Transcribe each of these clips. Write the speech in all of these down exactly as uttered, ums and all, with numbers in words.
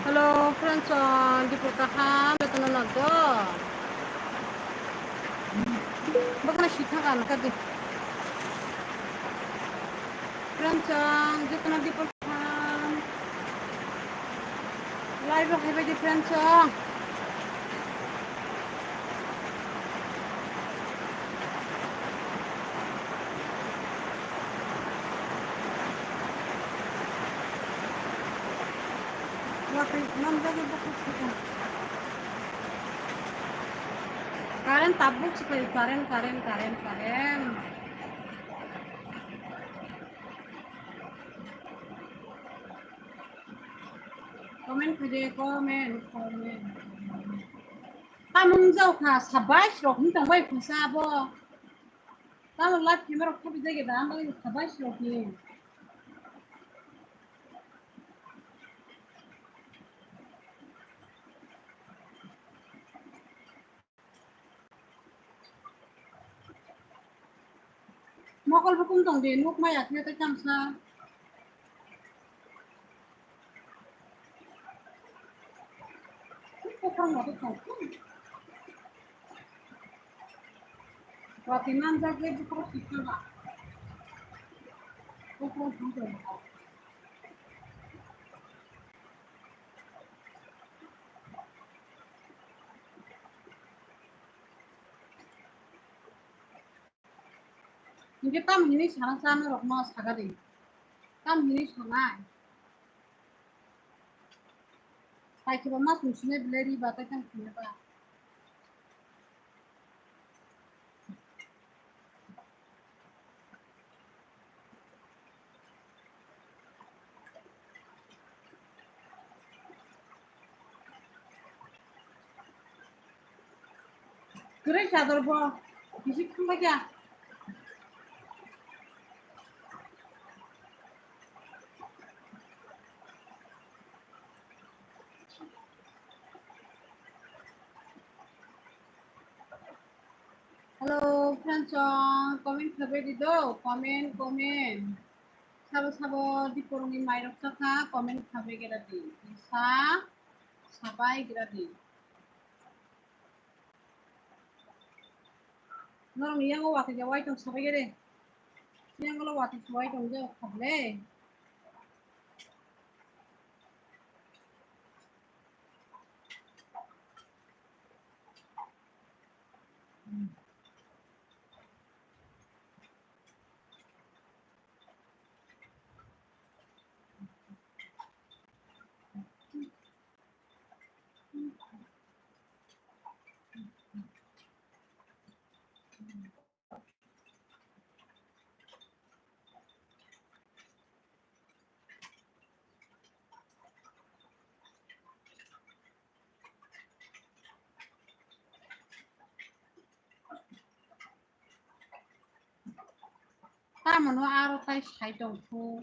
Hello, friends, uh, Dipur kaham, jotono nokdo. Bakna sitha kan kadi. Friends, uh, jotono Dipur kaham. Live o haibai di, friends, uh. Current tabuk sih, current, current, current, current. Comment khaide, comment, comment. Tamung jao kha, sabai rok ni tangbai khusa bo. Tamo live camera rok khabi jage da, ang bagwi sabai rok ni. Mokol hukum tong de, nuk maya khe tei tamsa. Kuphang ma kuphang. Wati manjak le bukro sikna ba. Kuphang tong de. Hinkhe tam hinwi sana cha norokno saga di. Tam hinwi sanai. Sai khiba ma sung sine belai ri ba tai tam khina ba. Kwrwi chador bo bisi thangbaikha. Hello, friends, song, comment khabe di do, comment, comment. Sabo sabo di porongni mairok chakha, comment khabe gera di. Sa, sabai gera di. Norok ni yango watwi ja wai tong sabai gere. Yango lo watwi wai tong ja khabe. Tamoni aro tai sai tongkhu.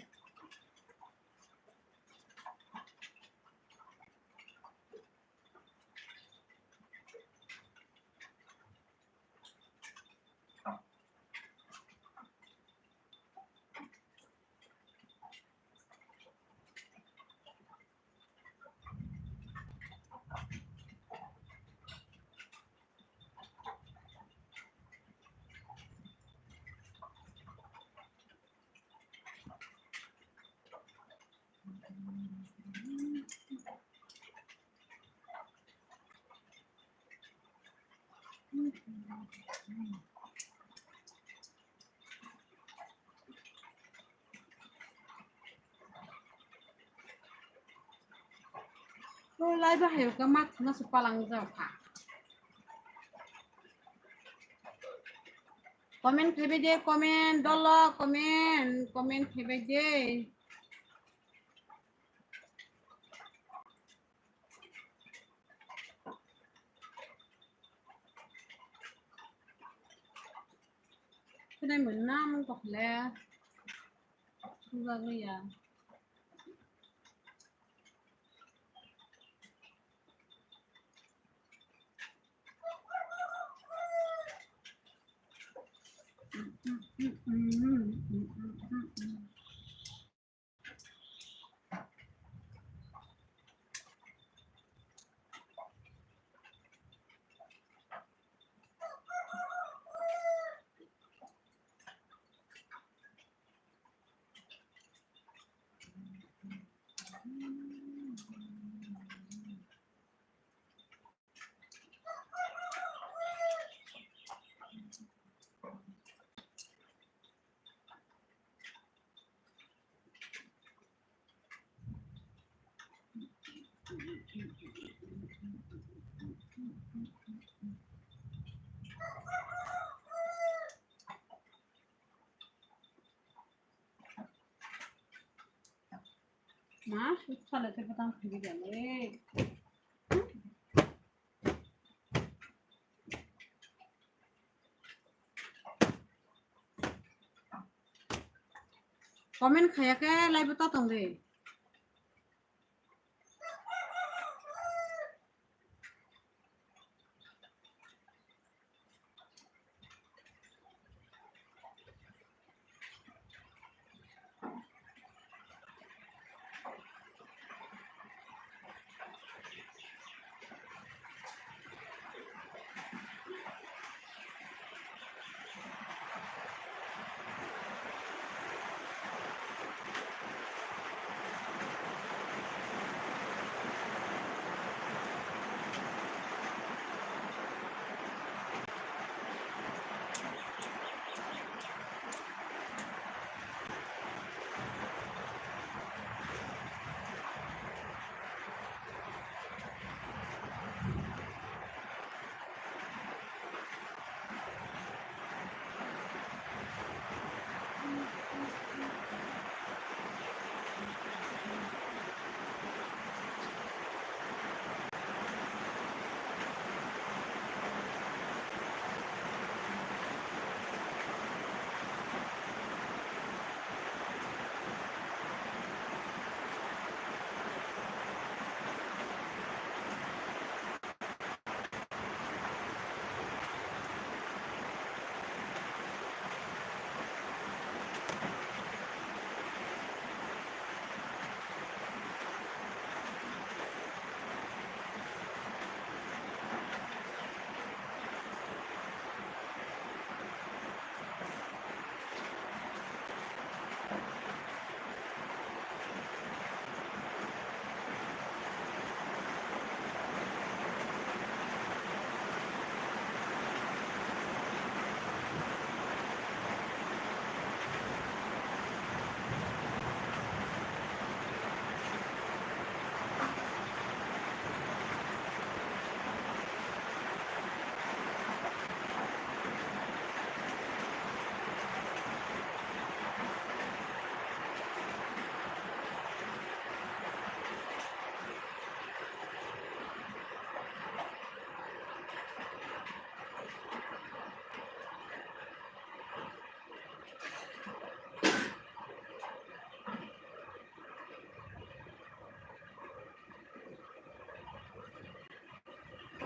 O lai bahai o khe ma thuna se palang jak kha. Comment khaibai de, comment dolo, comment, comment khaibai de. Khwnai mwnna mung tokhle sujagwi ya. Ma, sale te patang khigi jale. Comment khaya khe live ta tong de.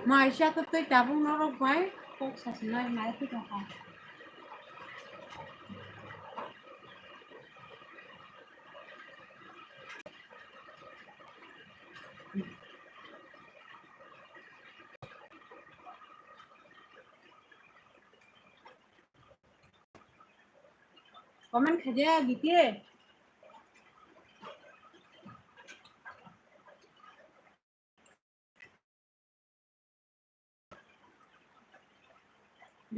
Maisa kwtwi tabuk norok bai kok sasinai mai khe tongkha. Comment khaja giti.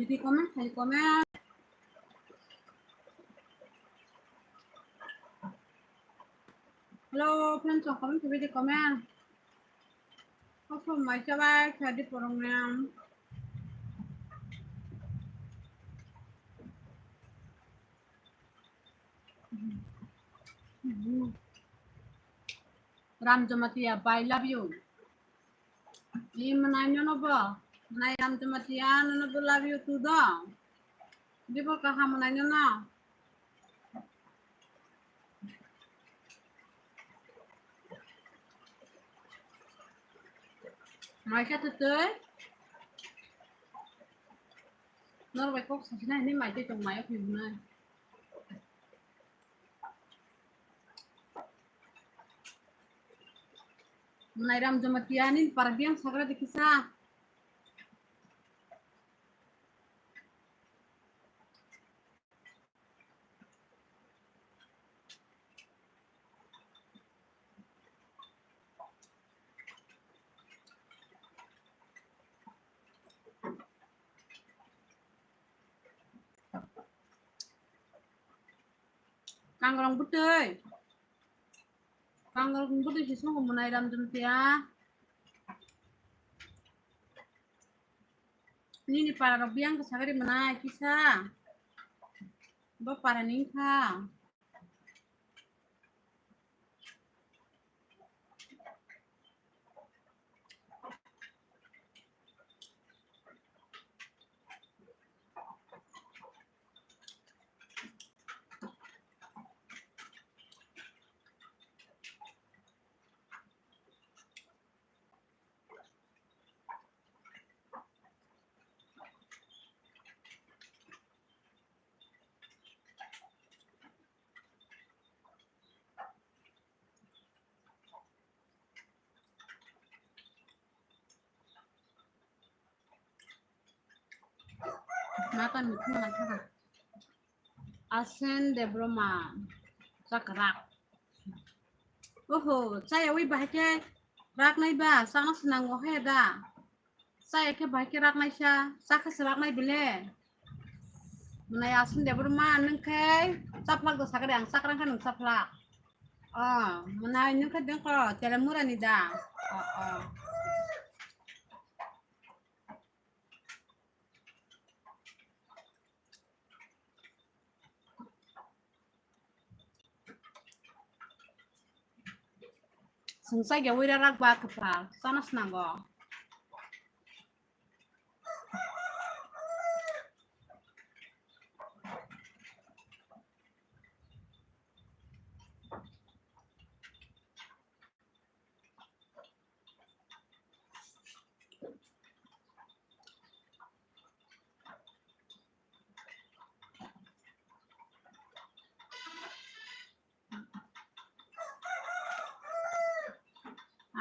Giti comment khai comment. Hello, friends, comment to the comment. Kosong mai chabai khadi porong nem. Ram Jamatia, I love you. Ni mwnai nono bo. Mwnai Ram Jamatia nono bo love you too do. Dibo kaham mwnai nono. Maisa tutui. Norok bai kok sasinai hinwi mai twi tong maio hinwi. Mwnai Ram Jamatia nini para biyang sagra de kisa. Kangrong bwtwi. Kangrong bwtwi se songo mwnai Ramjamtia. Nini para rok biyang khe sagari mwnai kisa. Bo para ni kha. Mata mikhu mana thaka. Asen Debroma. Chakrak. Oho, chaya wi bahai khe rak nai ba, chana swnango he da. Chaya khe bahai khe rak nai sa, chakha se rak nai bile. Mwnai Asen Debroma nwng khe chaplak da sakari ang chakrang khe nwng chaplak. Oh, mwnai nwng khe dengko, tele mura ni da. Oh, oh. Sungsai ge wira rak ba kwpal, chana swnango.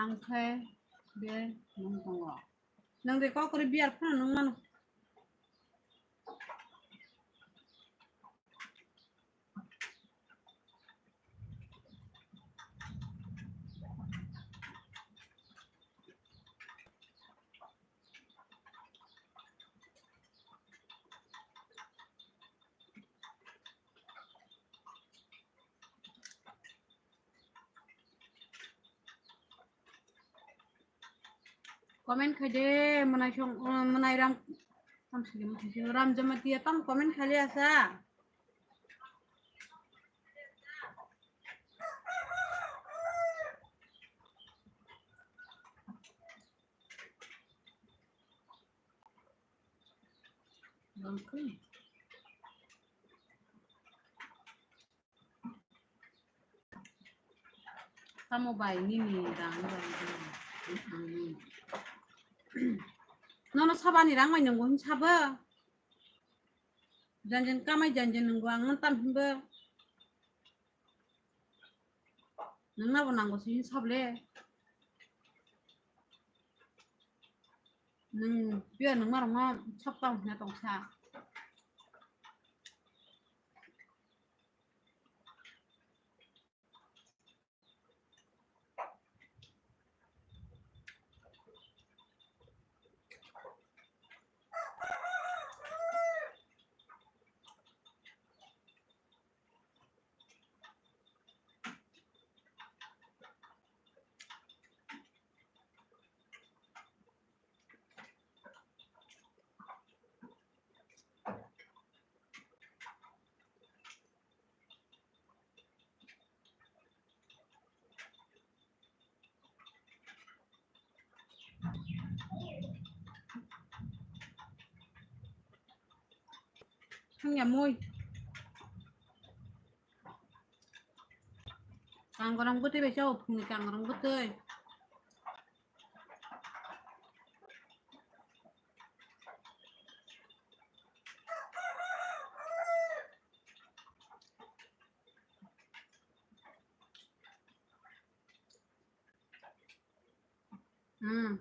Ang khe be nung tongo. Nung de kok kwrwi biyar phano nung mano. Comment khai de, mwnai song, mwnai ram, tam sigi mwnai sigi, Ram Jamatia tam comment khai le asa. Okay. Tamo bai nini rang bai di. Nono sabani rang bai nunggu hin sabo. Janjan kamai janjan nunggu ang tam hinbo. Nungna bo nango sini sable. Nung pia nung marong ma sab tang hina tong sa. Thangya mui. Kangrong bwtwi bai chao, phungni kangrong bwtwi. Hmm.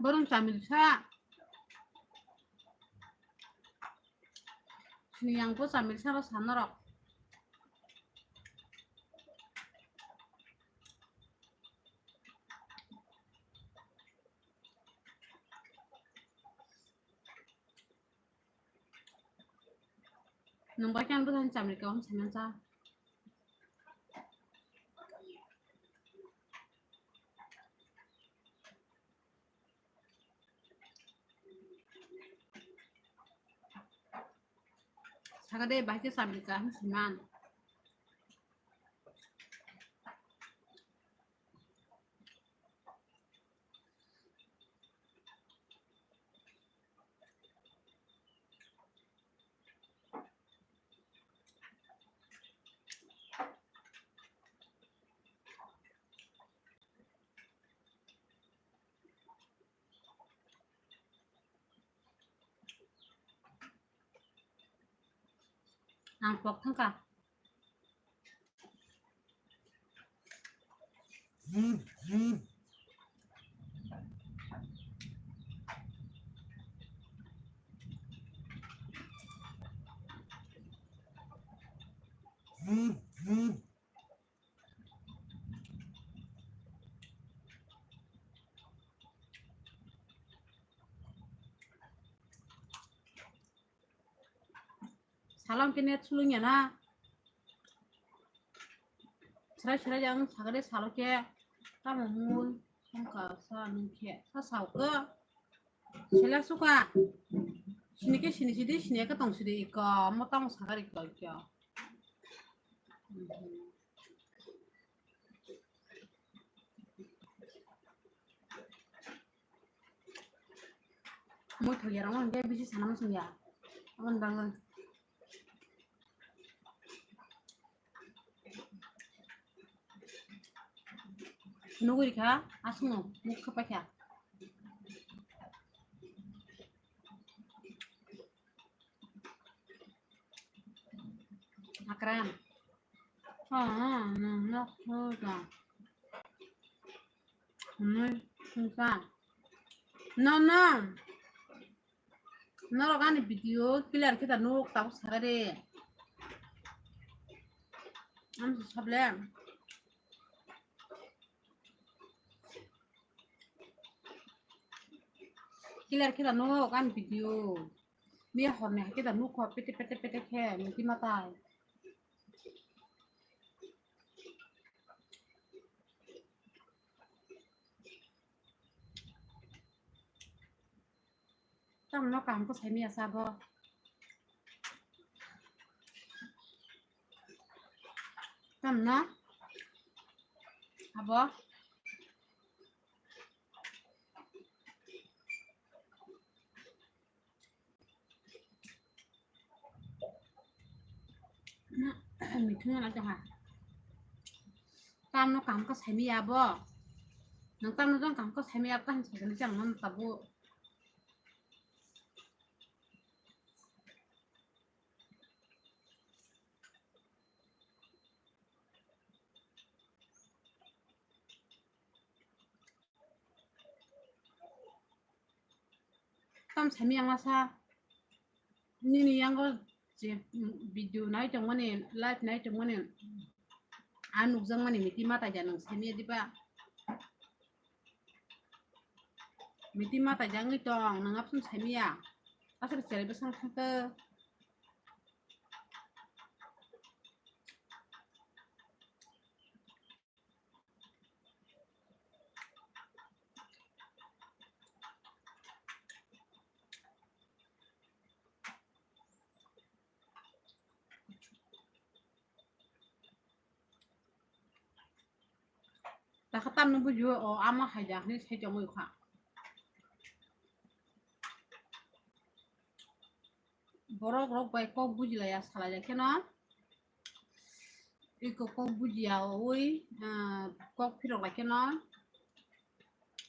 Borong chamilsa. Sini yang po chamilsa ro sana rok. Nung bai khe ang bwthani chamri khe om saiman cha. Saka de bai khe chamri khe ang saiman. Ang pok thangkha. Salong khe net sulung ya na. Serai serai jang sagade salo khe tamo mui songkha sa nung khe sa sao khe. Sela suka. Sini khe sini sidi, sini khe tong sidi iko. Mo tamo sagari iko iko. Muithok yarok no hwnkhe bisi sana muchung ya. Aboni bagwi. Nugwi rikha, aswkno nuk khapaikha. Akran. Oh, no, no, no, no. Hwnwi swngkha. No, no. Norok ani video clear khe da nuk, tabuk saga de. Ang sable. Clear khe da nuk ani video. Miya horni hai khe da nuk kho pete pete pete khe miti matai. Tamno kaham khe saimaya sabo. Tamno? Abo? Mithung na jaha. Tamno kaham khe saimaya abo. Nang tamno jang kaham khe saimaya abo kaham saimani chang man tabu. Tam saimaya masa nini yango je video nai tongmani, live nai tongmani, a nukjakmani miti matai ja nang saimaya diba? Miti matai jangwi tong, nang apsun saimaya. Aswk cherai bwsang thangtw. Takha tamno bujo o ama hai da hwnwi sai tongwi kha. Borok rok bai kok bujilaiya salai lai kheno. Iko kok bujiya oi, ah, kok phirok lai kheno.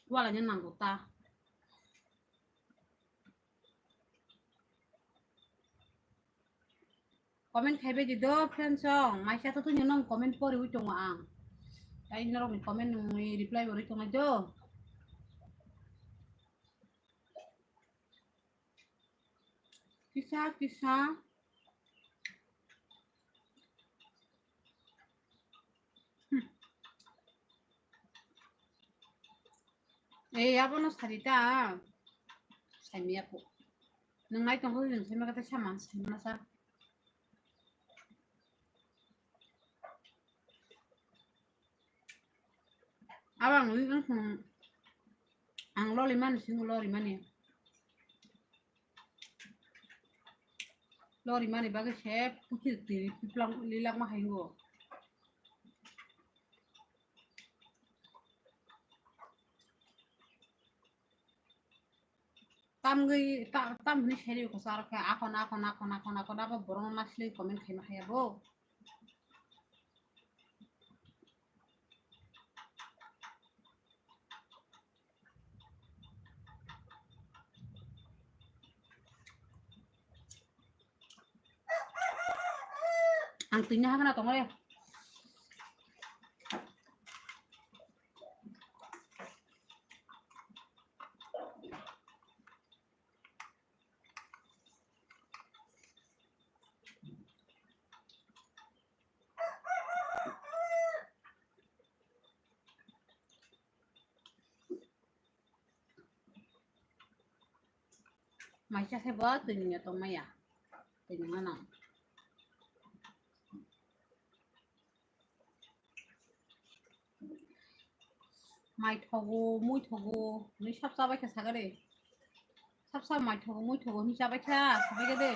Wala ni nango ta. Comment khaibai di do, friends song. Maisa to tuni nong comment pori ui tongo ang. Tai norok ni comment nungni reply bo ri tongo do. Kisa kisa. Hmm. Eh, abono sarita. Saimiya po. Nung nai tongkho, nung saima kata sama, saima sa. Abang, ang, ang loli mani, singo loli mani. Lori mani bagwi se puthir twi piplang lilak ma haingo. Tamgwi ta-, tam hwnwi seri ko sar khe akon, akon, akon, akon, akon, abo borok no nasilai comment khaima haya bo. Ang twi no hagana tongo re. Mai cha khe bo twi nungya tong maya. Twi nungya nang. Mai thogo, mui thogo, hinwi sap chabai kha saga de. Sap sap mai thogo, mui thogo hinwi chabai kha sabai kha de.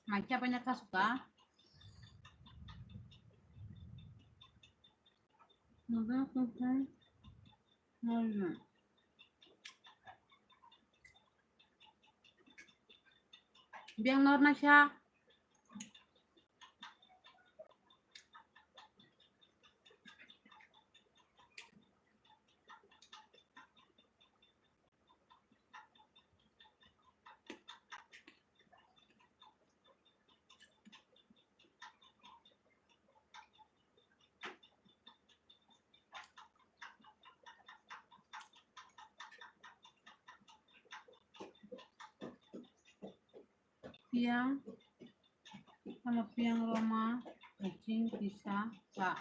Mai cha paina kha suka. Biang nor naisa. Piang, tamo piang roma, kaiching kisa cha.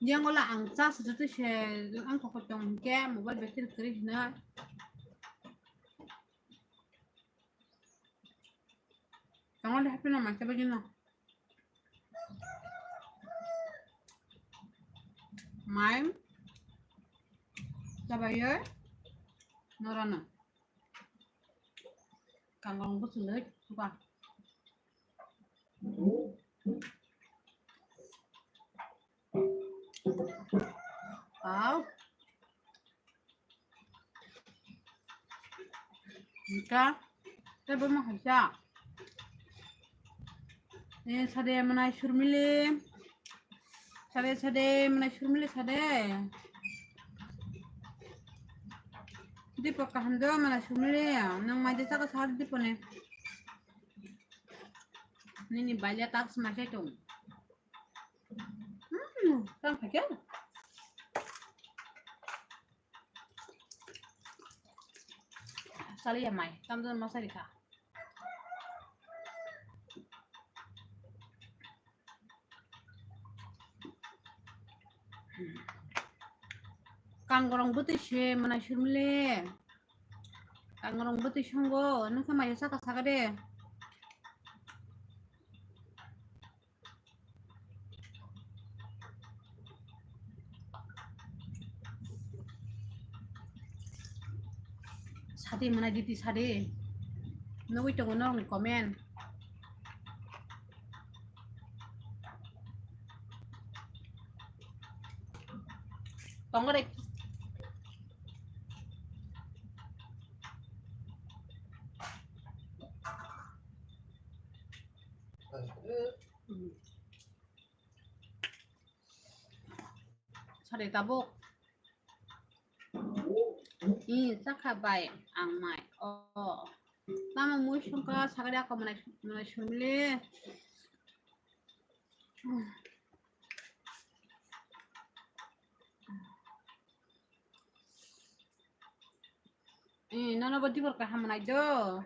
Yang ola ang cha se joto se ang koko tong hingke mobile battery kwrwi hina. Tong le happy no manse bagino. Mai. Sabayo. Norana. Kangkong bwswlwi suka. Wow. Ika, tei bo ma hai sa. Eh, sade manai surmili. Sade, sade, manai surmili sade. Dipo kaham do, manai surmili. Nang mai de saka sar dipo ne. Nini balia tak sma sai tong. Hmm, tang kha kya? Sali ya mai, tam tam masali kha. Kangrong bwtwi se manai surmile. Kangrong bwtwi songo, nokha mai saka saka de. Sadi mana diti sadi. Nugui tongo norokni comment. Tongo de. Sadi tabuk. I, chakha bai ang mai. O. Tamo mui songkha sagari ako manai, manai sumli. I, nono bo dibor kaham manai do.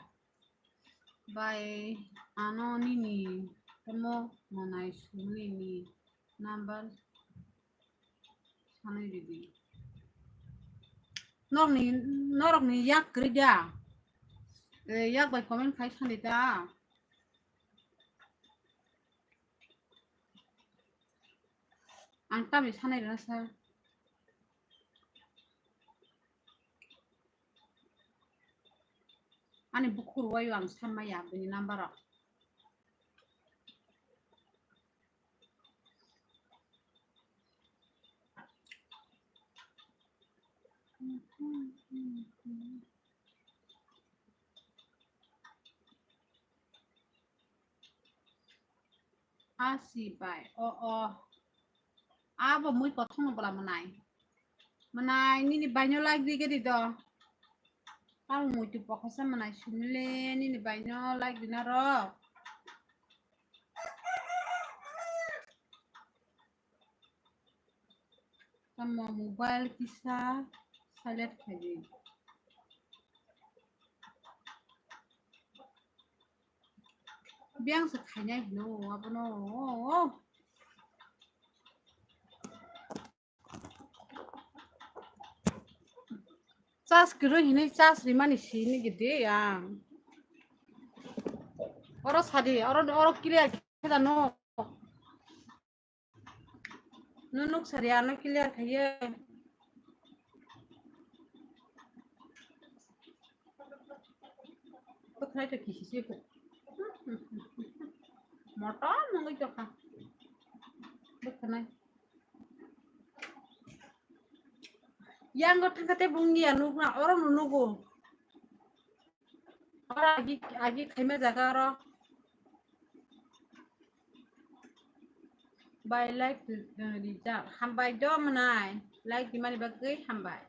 Bai ano nini tamo manai sumli ni number. Sanai ridi. Norokni, norokni yak kwrwi da. Eh, yak bai comment khai sandi ta. Ang tamni sanai rwna sa. Ani bukhuk rwui ang sanmaya bini number rok. Asi bai, o, o. Abo mui kothong no bwla mwnai. Mwnai nini baino like di gedi do. Tamo mui tu pokhasa mwnai sumile nini baino like di na rok. Tamo mobile kisa silent khaidi. Biyang se khainai hino abono. Chas kwrwi hinwi chas rimani sini gidi ang. Oro sadi, oro, oro clear khe da no. Nunuk sari ano clear khaye. Bwkhnai to kisi se. Motom nungui tokha. Bwkhnai. Yango thangkha te bungni ya nukna oro nunugo. Oro agi, agi khaima jaga oro. Bai like, eh, rijak. Hambai do mwnai. Like di mani bagwi hambai.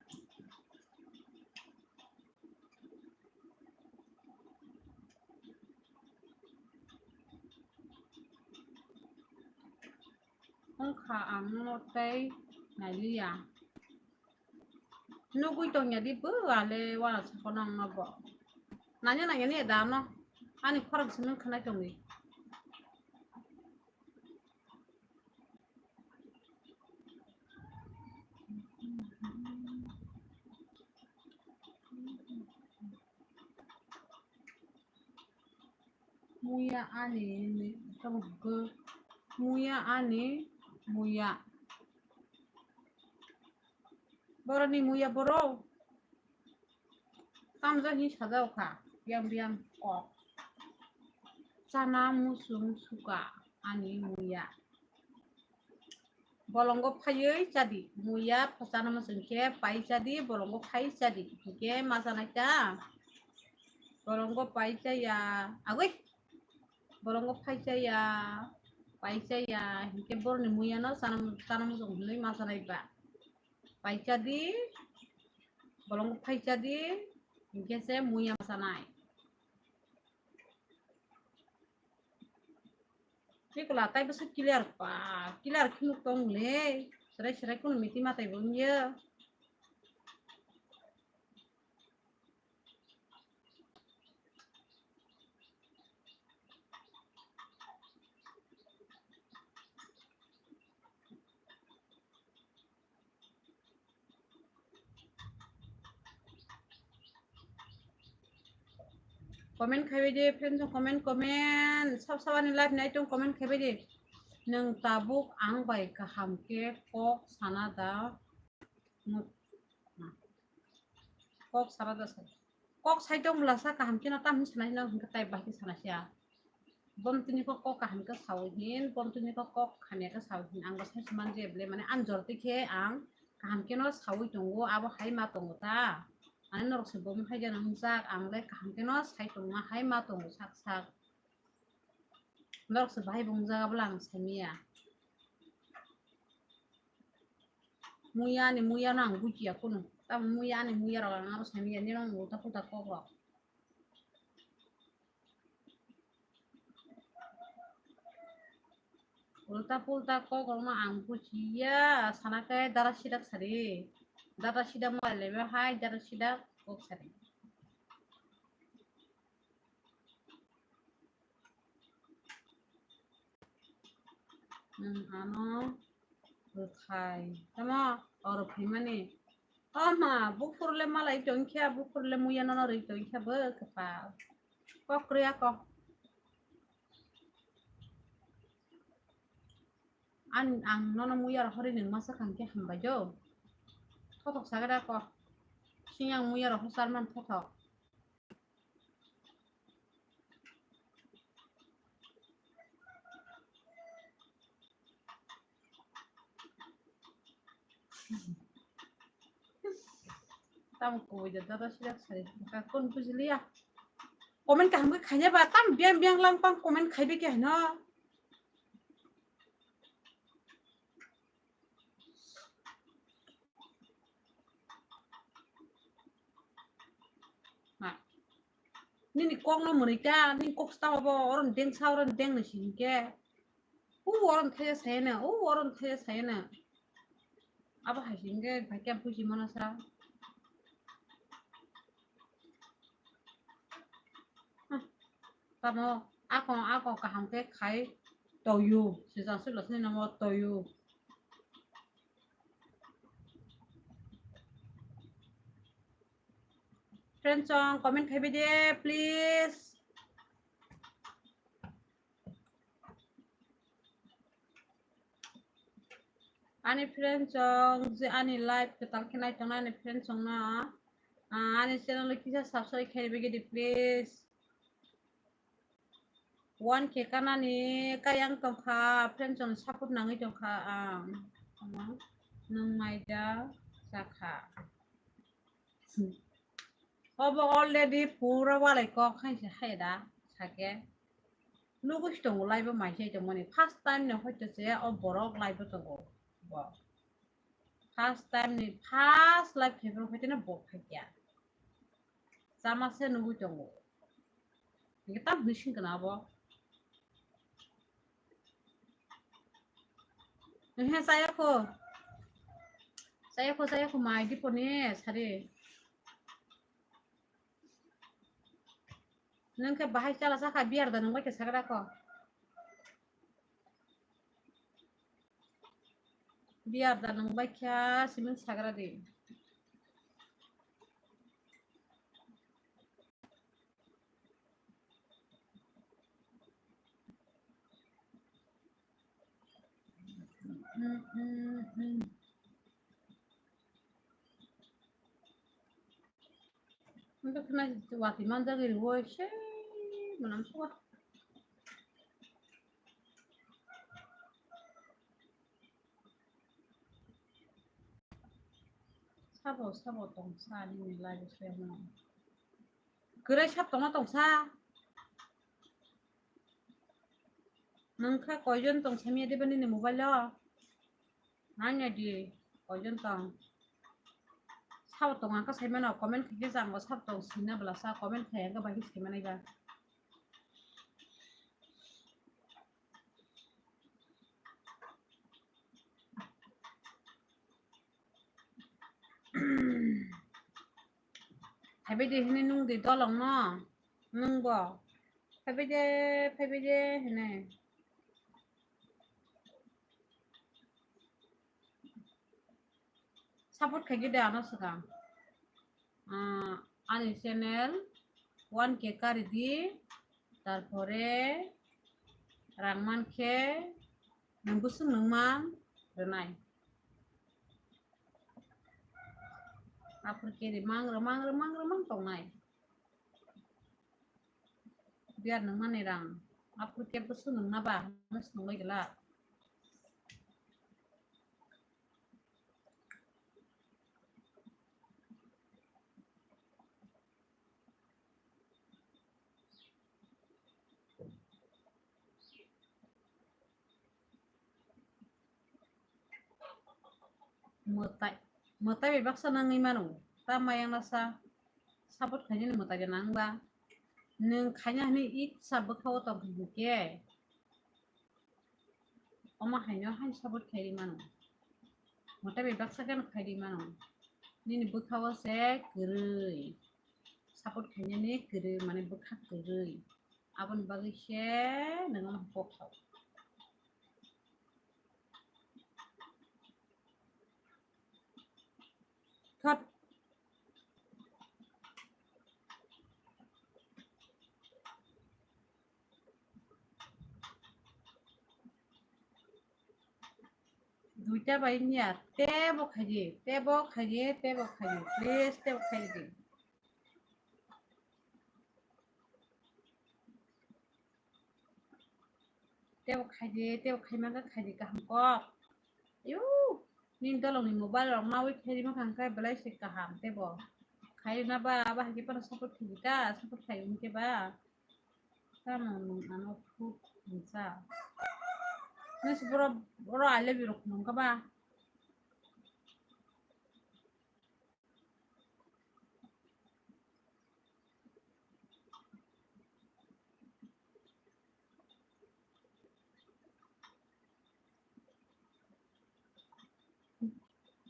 Wngkha ang no tei nailiya. Nugui tongya di bo ale wana sakono ang no bo. Nanya nanya ni da no. Ani khorang simi khwnai tongwi. Muya ani ni, tamo gw-, muya ani muya. Boroni muya boro. Tamjani sajao kha, biyang biyang kok. Chana musung suka ani muya. Bolongo phaiwi chadi, muya phasana musung khe pai chadi, bolongo phai chadi. Hingkhe ma chanai ta? Bolongo pai chaya, agoi. Bolongo phai chaya, pai chaya. Hingkhe boroni muyano chana, chana musung hinwi ma chanai ba. Pai chadi, bolongo phai chadi, hingkhe se muya ma chanai. Chikla tai bwswk clear pa, clear kheno tong le, serai serai kheno miti matai bo wngya. Comment khaibai di, friend song comment, comment. Sab sab ani live nai tong comment khaibai di. Nwng tabuk ang bai kaham khe kok sana da. Kok sana da sa. Kok sai tong bwlasa kaham khe no tam hin sanai no hwnkhe tai bai khe sanai sia. Bom tini kok kok kaham khe sawi hin, bom tini kok kok hamya khe sawi hin. Ang bo sai se man je ble mane ang jor twi khe ang kaham khe no sawi tongo, abo hai ma tongo ta. Ani norok se bom hai jana wngjak, ang le kaham khe no sai tongma hai ma tongo sak sak. Norok se bahai bo wngjak abo le ang sai miya. Muya ni muya no ang bujiya kunu. Tamo muya ni muya rok ang abo sai miya, nini ulta pulta kok rok. Ulta pulta kok rok no ang bujiya, sana khe dara sidak sari. Dara sidak mobile le hai dara sidak kok sari. Hmm, ano rwthai. Tamo oro phaimani. O ma, buphuru le malai tongkha, buphuru le muya nono rwi tongkha bo kwpal. Kok rwya kok. An, ang nono muya rok hori nwng masa kang khe hambai do. Thothok sagada kok. Siyang muya rok hosar man thothok. Tamo kubui da dada sirak sari. Ka kon bujiliya. Comment kaham khe khaina ba tam biang biang lang pang comment khaibe khe hino. Ha. Nini kok no mwnwi ta, nini kok sta obo, oron deng sa, oron deng no si hinkhe. U oron thaya sayana, u oron thaya sayana. Abo hai si hinkhe bhai khe buji mano sa. Tamo ako, ako kaham khe khai toyu. Sijang silo sini namo toyu. Friend song comment khaibai de, please. Ani friend song je ani live kwtal khe nai tongnai ani friend song no, ah, ani channel o kisa subscribe khairibagidi please. One K kanani kayang tongkha, friend song support nangwi tongkha ang. Nung maida chakha. Obo already pura walai kok hai se hai da sake. Nugwi tongo live o mai se tongmani. First time no hoito se o borok live o tongo. Bo. First time ni first live khe borok hoito no bo phai kya. Chama se nugwi tongo. Hingke tam hwnwi sing kana abo. Ehe, chayakho. Chayakho, chayakho, mai diponi sari. Nung khe bahai chala chakha biyar da nung bai khe sagra kho. Biyar da nung bai khe simin sagra di. Wati manjak iri woi se manam suwa. Sabo, sabo tong sa nini live o se mo. Kwrwi sab tongma tong sa. Nung kha koijon tong samya diba nini mobile o? Nanya di koijon tong. Sabo tong ang kha saimano comment khaikhe jang bo sabo tong sina bwla sa comment khai ang kha bai khe saimano iba. Phaibai de hini nung di dolong no, nung bo. Phaibai de, phaibai de hini. Support khaikhe de ano swkang. Ah, ani channel one K kari di, tarpore rang mankhe nung bwswk nung man rwnai. Aphuru khe remang, remang, remang, remang tongnai. Biar nangmani rang. Aphuru kebo swngwng na ba, hwnwi swngwi glak. Mwtai, mwtai bai baksa nangwi mano. Ta mayang nasa support khainani mwtai bai nang ba. Nwng khaina hwnwi itsa bwkha-o tong kha hinkhe, omo haino haino support khairi mano. Mwtai bai baksa kheno khairi mano. Nini bwkha-o se kwrwi. Support khainani kwrwi, mane bwkha kwrwi. Aboni bagwi se nwng omo kok sao. Thot. Duita bai niya, tebo khaidi, tebo khaidi, tebo khaidi, please, tebo khaidi. Tebo khaidi, tebo khaima khe khaidi kaham kok. Ayu, nini dolongni mobile rok maui khaidi mankha khe belai se kaham tebo. Khaina ba, abo hai khe phano support khaidi ta, support khai wngkhe ba. Tamo nwng ano phuk hinsa. Nisi boro, boro I love you rok nungkha ba.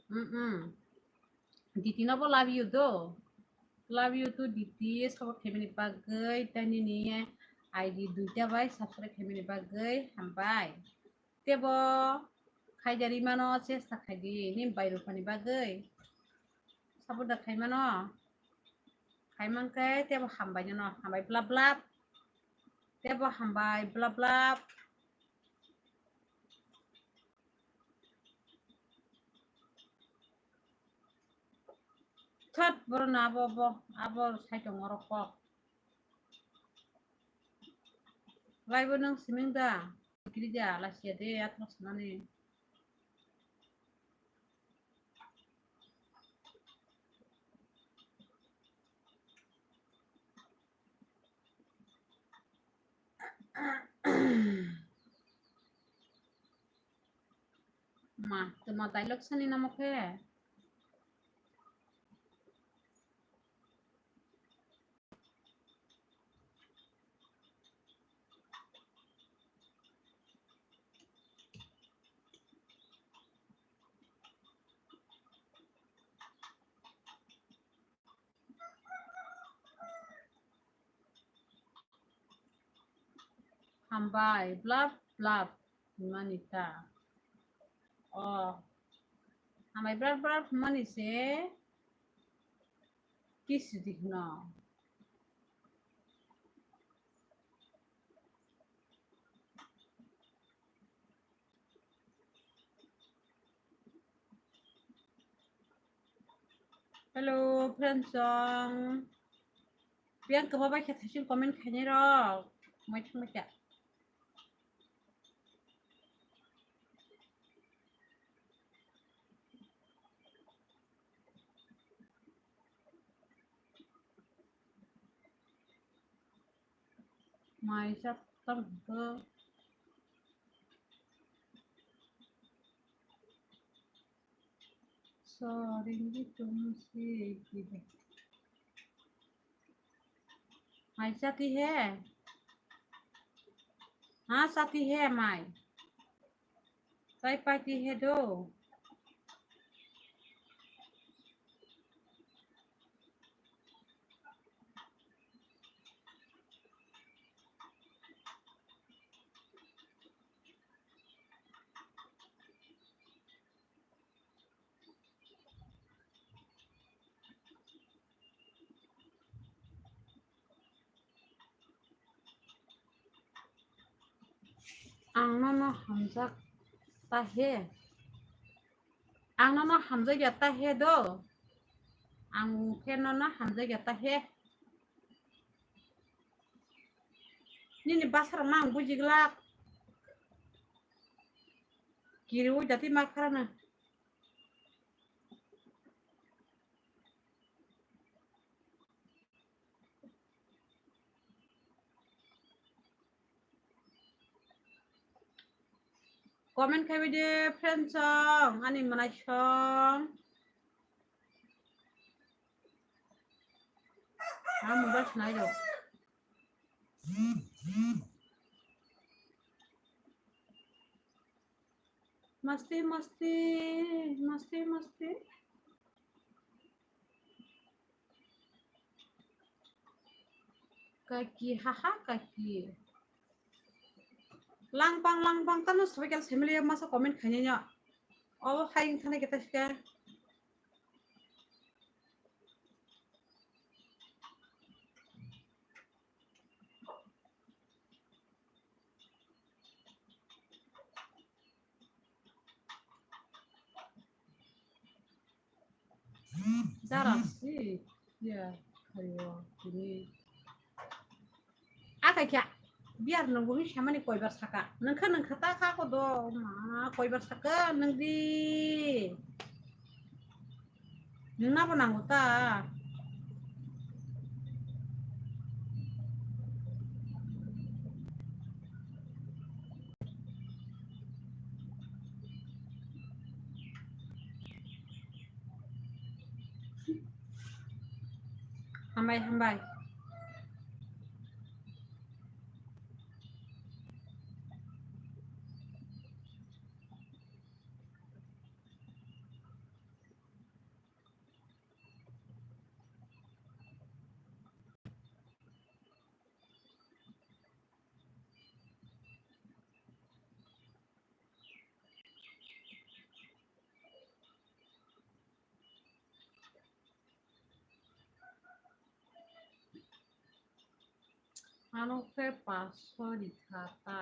Mm-mm. Diti no bo love you do. Love you too, Diti. Support khaimani bagwi, tei nini I D duita bai subscribe khaimani bagwi hambai. Tebo khaijari mano, chesta khaidi, nini bai rupani bagwi. Support da khaimano. Khaimankhe tebo hambai nono, hambai blap blap. Tebo hambai blap blap. Thot, borok no abo, bo, abo sai tongo oro kok. Laibo nwng siming da? Kiri da, lasia de, atma sanani. Ma, tuma dialogue sani namo khe. Hambai, blap blap hwnmani ta. O, hambai blap blap hwnmani se kiss di hwno. Hello, friends song. Biyang kwma bai khe thaisin comment khainai rok. Mai thang bai khe. Mai sa tam ko. Sorry, ni tum si ki de. Mai chati hai? Haan, chati hai mai. Chai pati hai do. Ang nono hamjak ta he. Ang nono hamjakya ta he do. Ang khe nono hamjakya ta he. Nini basarok mang bujiglak. Kiriwi dati ma pharana. Comment khaibai de friend song, ani manai song. Ha mobile sinai rok. Masti, masti, masti, masti. Kaki, haha, kaki. Langpang, langpang, tano sabai kal family masa comment khainai no. Obo hai wngthane kita sika. Dara si, ya, ayo, ini. Aka kya, biar nunggu ni sama ni koibar saka. Nengka, nengka ta ka ko do, ma, koibar saka, nengdi. Nungna bo nango ta. Hambai, hambai. Ano khe paso rikha ta.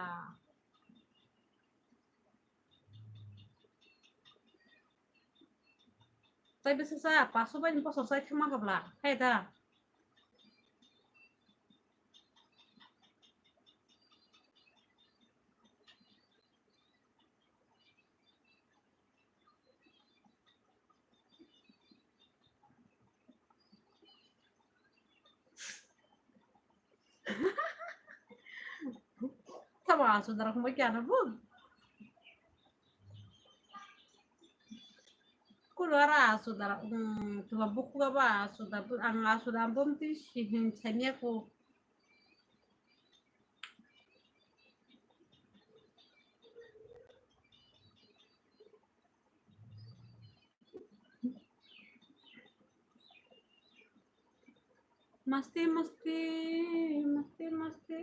Tai bwswk sa paso bai ni bosor sai thangma kha bla, hai da. Tama asudara kuma kya na bu? Kulo ara asudara, hmm, tuma buku ga ba asuda, ang asuda bom ti sihin sanya ko. Masti, masti, masti, masti.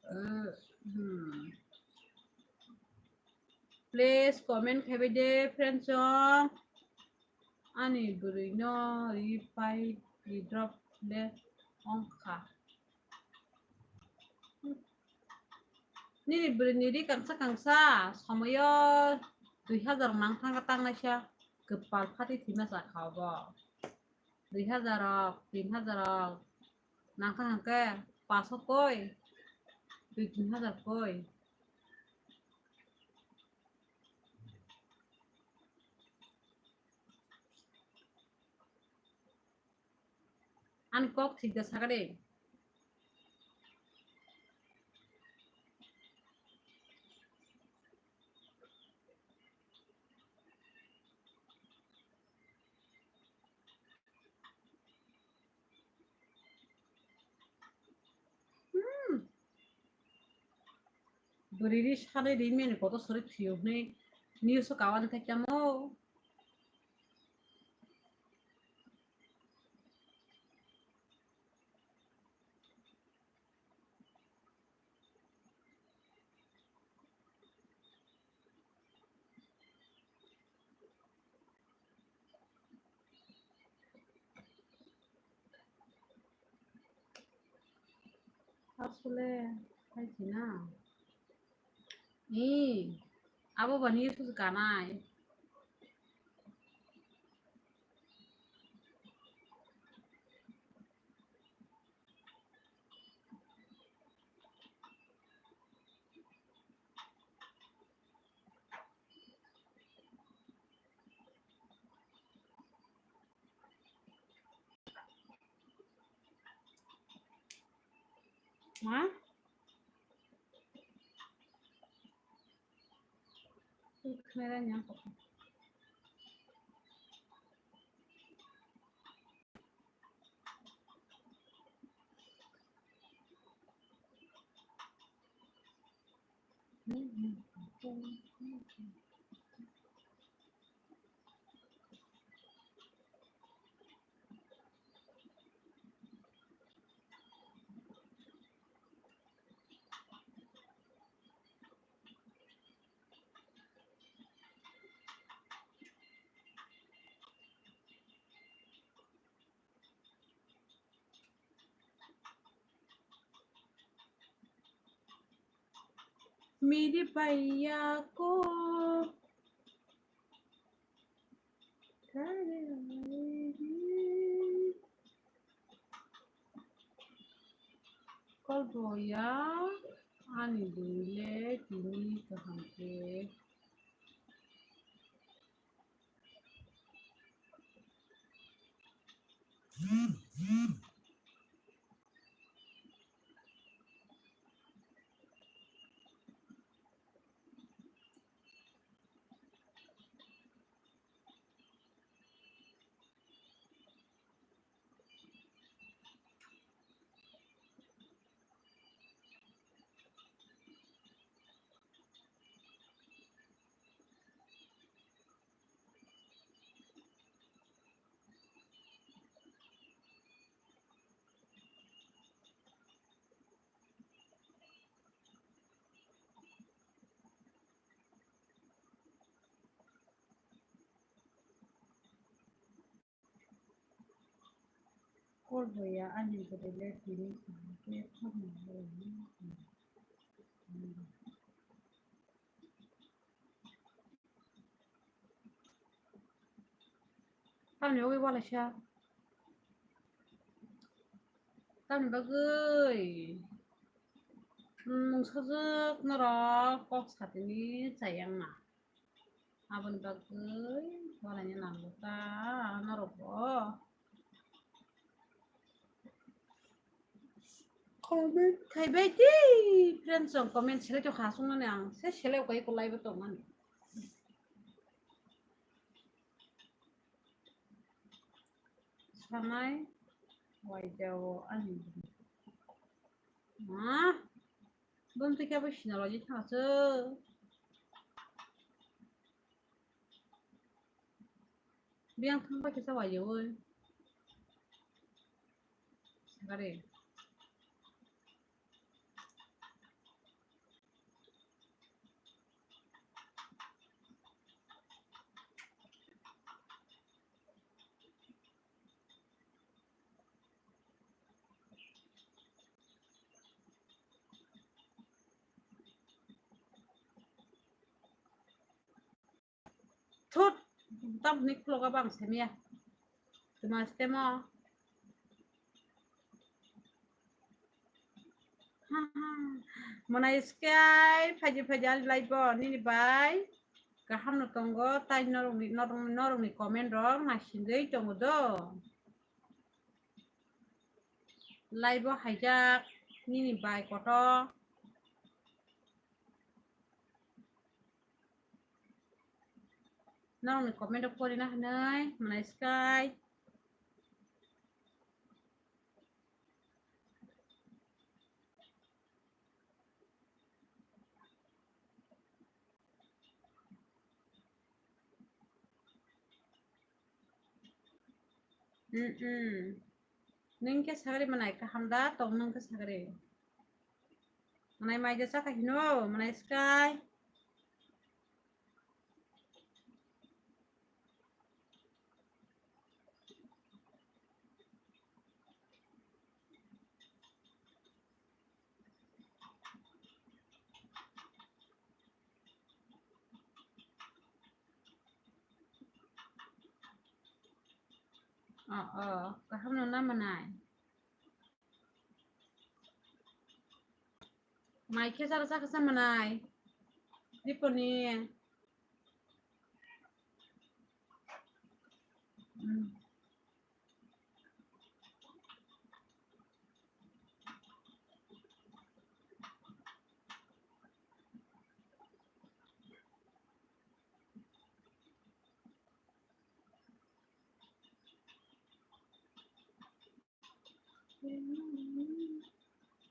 Eh, hmm. Please comment khaibai de friends song. Ani bwrwi no ri pai ri drop le ongkha. Nini bwrwini ri kangsa kangsa somoyo dui hazar nang thangkha tangnaisa kwpal phati thwima sakha obo. Dui hazar rok, tin hazar rok nang thang hwnkhe paso koi, dui tin hazar koi. Ani kok thik da sakha de. Hmm. Bwrwi ri sanai ri mene koto sori thwiyo hwnwi news o kawani thai tamo. Asole, hai si na. Ni, abo bani YouTube kanai. Ha? Khna ra nyang kok. Miri paiya ko. Kolboya ani dile tini kaham khe. Kolboya ani bwrwi le tini kaham khe thangma bai. Tamni bagwi walaisa. Tamni bagwi, mm, mungsajwk norok kok satini chayangma. Aboni bagwi walaina nango ta norok bo. Comment khai bai di, friends, chwng comment selai tongkha, aswknani ang se selai kai ko live o tongmani. Sanai waijao ani. Ma, bumtwi khe bo sinaloji thangsa. Biyang thangba kisa waijawi. Sakari. Thut, tamni khlogo bang semiya. Tuma stemo. Mwnai sky phaji phaji ani live o nini bai kaham no tongo, tai norokni, norokni, norokni comment rok naisingwi tongo do. Live o haijak nini bai kotor. Norokni comment rok porina hinwi mwnai sky. Mm-mm. Nwng khe sagri mwnai kaham da tong nwng khe sagri. Mwnai mai de chakha hino, mwnai sky. Oh, oh, kaham no na manai. Mai khe sara saka sa manai. Diponi. Hmm.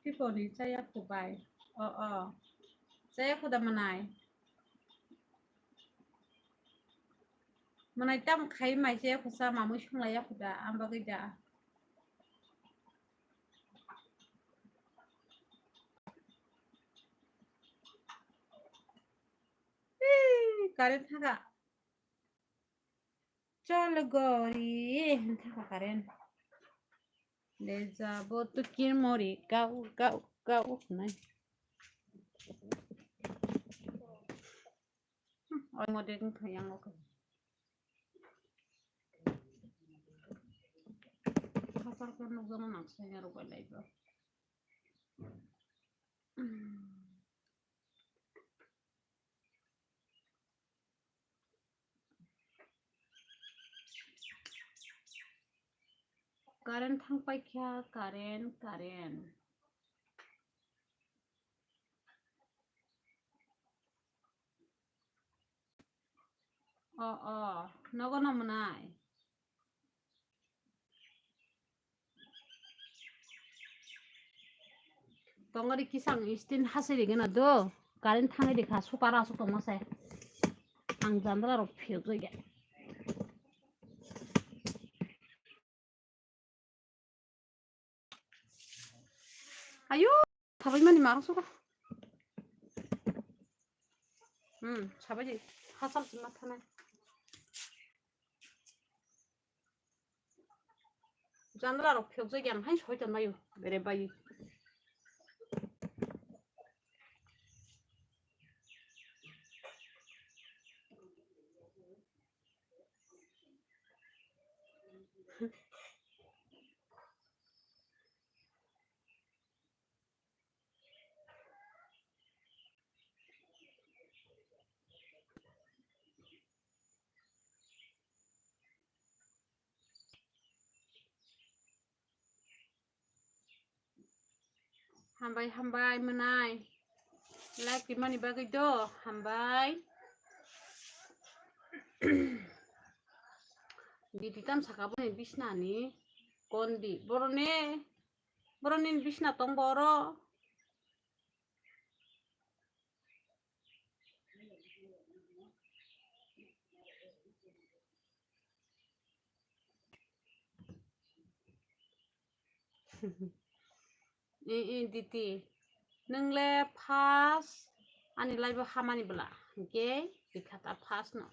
Diponi chaya khubai. Oh, oh. Chaya khuda manai. Manai tam khai mai chaya khusa mamui sunglai ya khuda. Am bagwi da. Ih, current thaka. Chol gori, thaka current. Le jabo to kirmori, kau, kau, kau, nai. Hmm, oi mo dek thayang ok. Hasar ko nukjama nang saya rubai lai ba. Hmm. Current thang paikha, current, current. Oh, oh, nogo no mwnai. Tongori kisang istin hasiri gana do. Current thangwi di kha, super asuk tongma se. Ang jandala rok phiyok jai. Ayo, sabai mani marang suka. Hmm, sabai di. Hasal sima thana. Jandala rok phiyok jai ang hai soitan mayu. Bere bayi. Hambai, hambai, mwnai. Like rimani bagwi do, hambai. Diti tam saka boni bisna ni kondi. Boroni, boroni bisna tong boro. I, i, diti. Nung le first ani life o hamani bwla. Hinkhe bikha ta first no.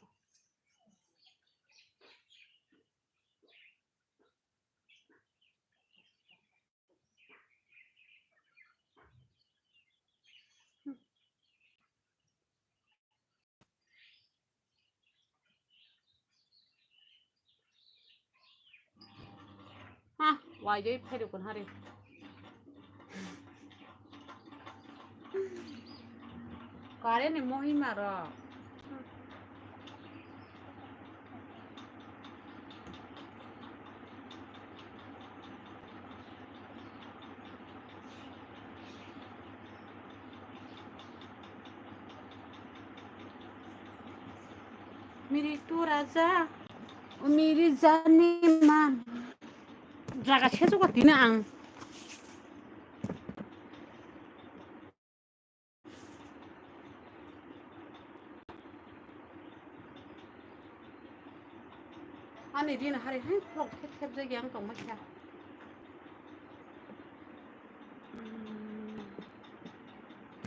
Ha, waidoi phaido kun hari. Current ni mohima rok. Miri tu raja, miri jani man. Jaga sesuka tina ang. Ani rin hari hai vlog thep thep jagi ang tongma kha. Hmm.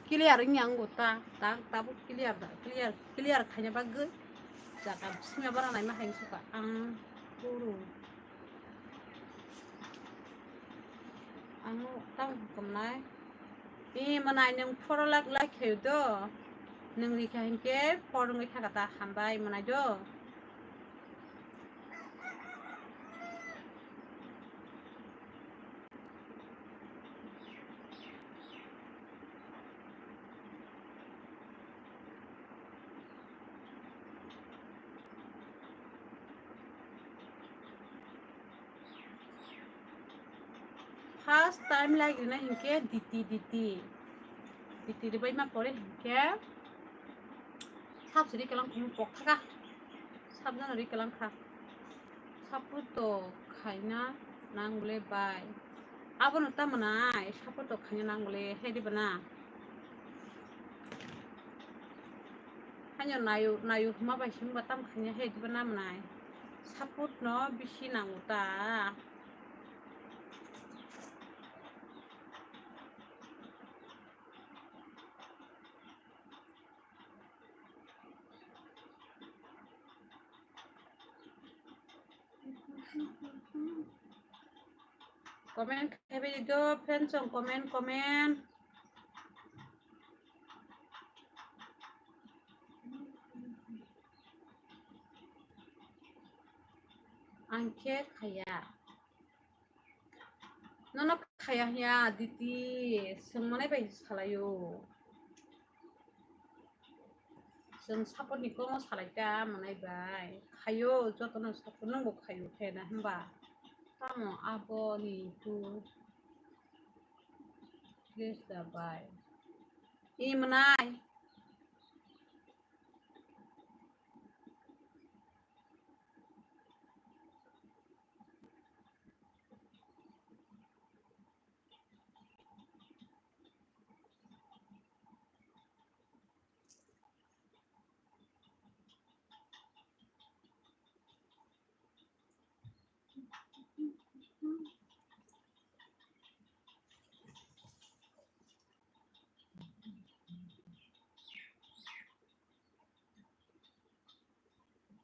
Clear wngya ang ta, ta, tabuk clear da, clear, clear khaina bagwi. Jaga sima bara naima hai suka ang puru. Ang tang hukum nai. I manai nung phoro lak lak khayo do. Nung rikha hinkhe phoro wngwi thaka ta hambai manai do. First time like rina hinkhe diti, diti. Diti ribai ma pore hinkhe sab siri kalang khum pok thaka. Sab jano ri kalang kha. Support to khaina nang bole bai. Abono tamo nai, support to khaina nang bole, hai diba na? Haino nayu, nayu huma bai singba tam khaina hai diba na manai. Support no bisi nango ta. Comment khebai di do, friends, chong comment, comment. Ang khe khaya. Nono khaya hiya, diti, swngmanai bai salaio. Chwng support ni komo salai ta manai bai. Khayo, jotono support nungbo khayo khe na hwnba. Tamo abo ni tu. Please da bai. I manai.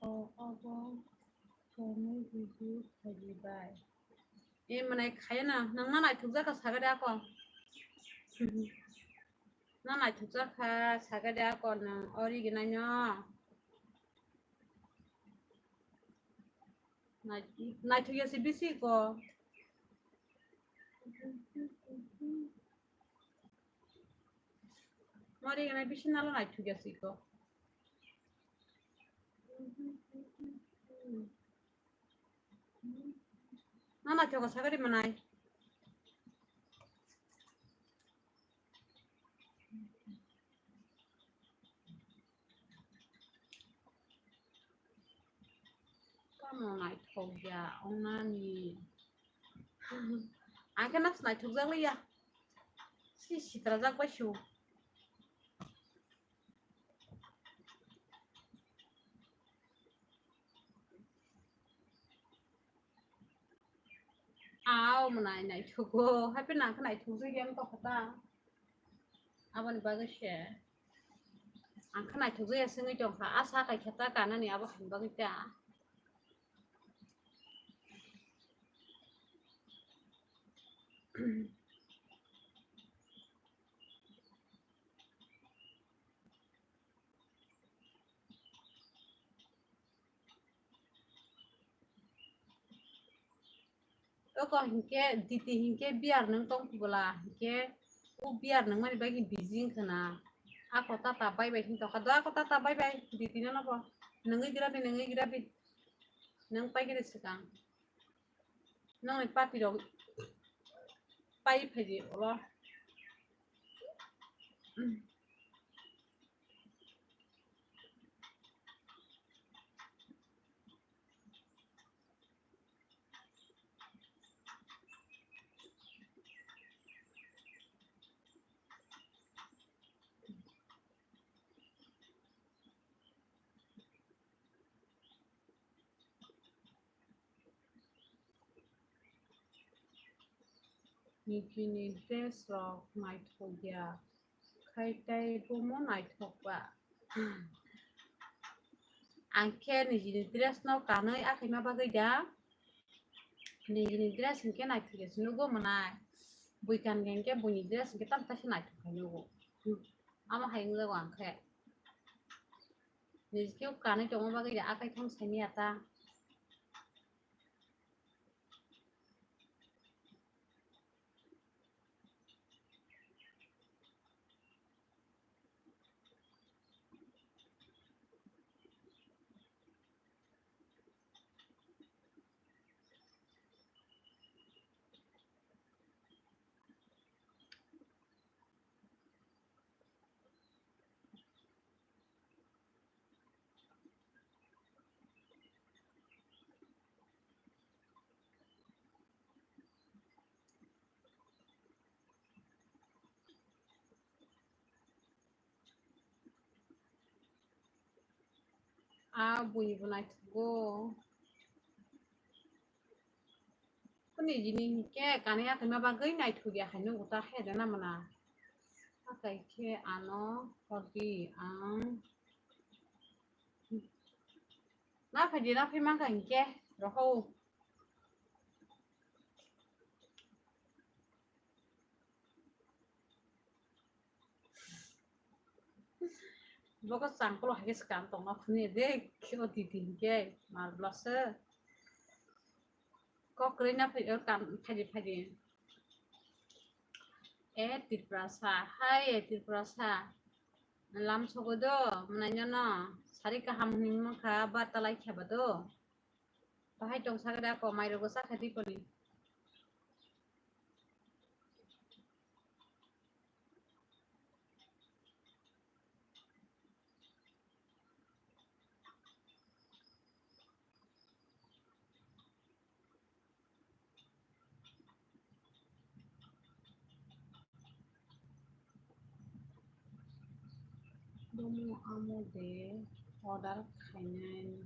O, obo chwngwi video khaidi bai. E, mwnai khaya na, nang ma naithok jakha sagade ako. Na naithok jakha sagade ako nang ori gwnai no. Nai-, naithok ya se bisi ko. Mari gana bisi nalo naithok ya siko. Na naithok sagadi manai. Tamo naithok ya ongnani. Ang khe nas naithok jak liya. Si sitra jak bai su. Aw, mwnai naithogo. Happy nang khe naithok jak yang tokha ta. Aboni bagwi se. Ang khe naithok jak ya sengwi tongkha. Asa kai khe ta kanani abo hai bagwi ta. Oko hinkhe, diti hinkhe biyar nung tong bwla hinkhe, o biyar nung mani bagwi busy wngkha na. Ako tata bai bai hinwi tongkha do, ako tata bai bai, diti no nobo. Nungwi grabi, nungwi grabi. Nung paigiri swkang. Nokni party rok pai phaidi ulo. Nijini dress rok naithok ya, khai tei bomo naithok ba. Ang khe nijini dress no kanwi akhai ma bagwi da, nijini dress hinkhe naithok ya se nugo mwnai. Bui kan hinkhe buini dress hinkhe tamta se naithok khai nugo. Amo hai wngjago ang khe. Nijikhe kanwi tongma bagwi akai thang saimaya ta. A buini bo naithogo. Kuni jini hinkhe kanwi atwima bagwi naithok ya hai nukgo ta khe rwna mwnang. Hakai khe ano hordi ang. Na phaidi na phai mankha hinkhe rohou. Bogo changkolo hai khe swkang tongma phunui de khe o titi hinkhe mal blosw. Kok kwrwi na phai o kam phaidi phaidi. E Tiprasa, hai e Tiprasa. Lam sogo do, mwnai no no. Sari kaham hinwi mankha, barta lai khe ba do. Bahai tong sagada ko, mai rogo sakha di koni. Bomo amo de order khainai,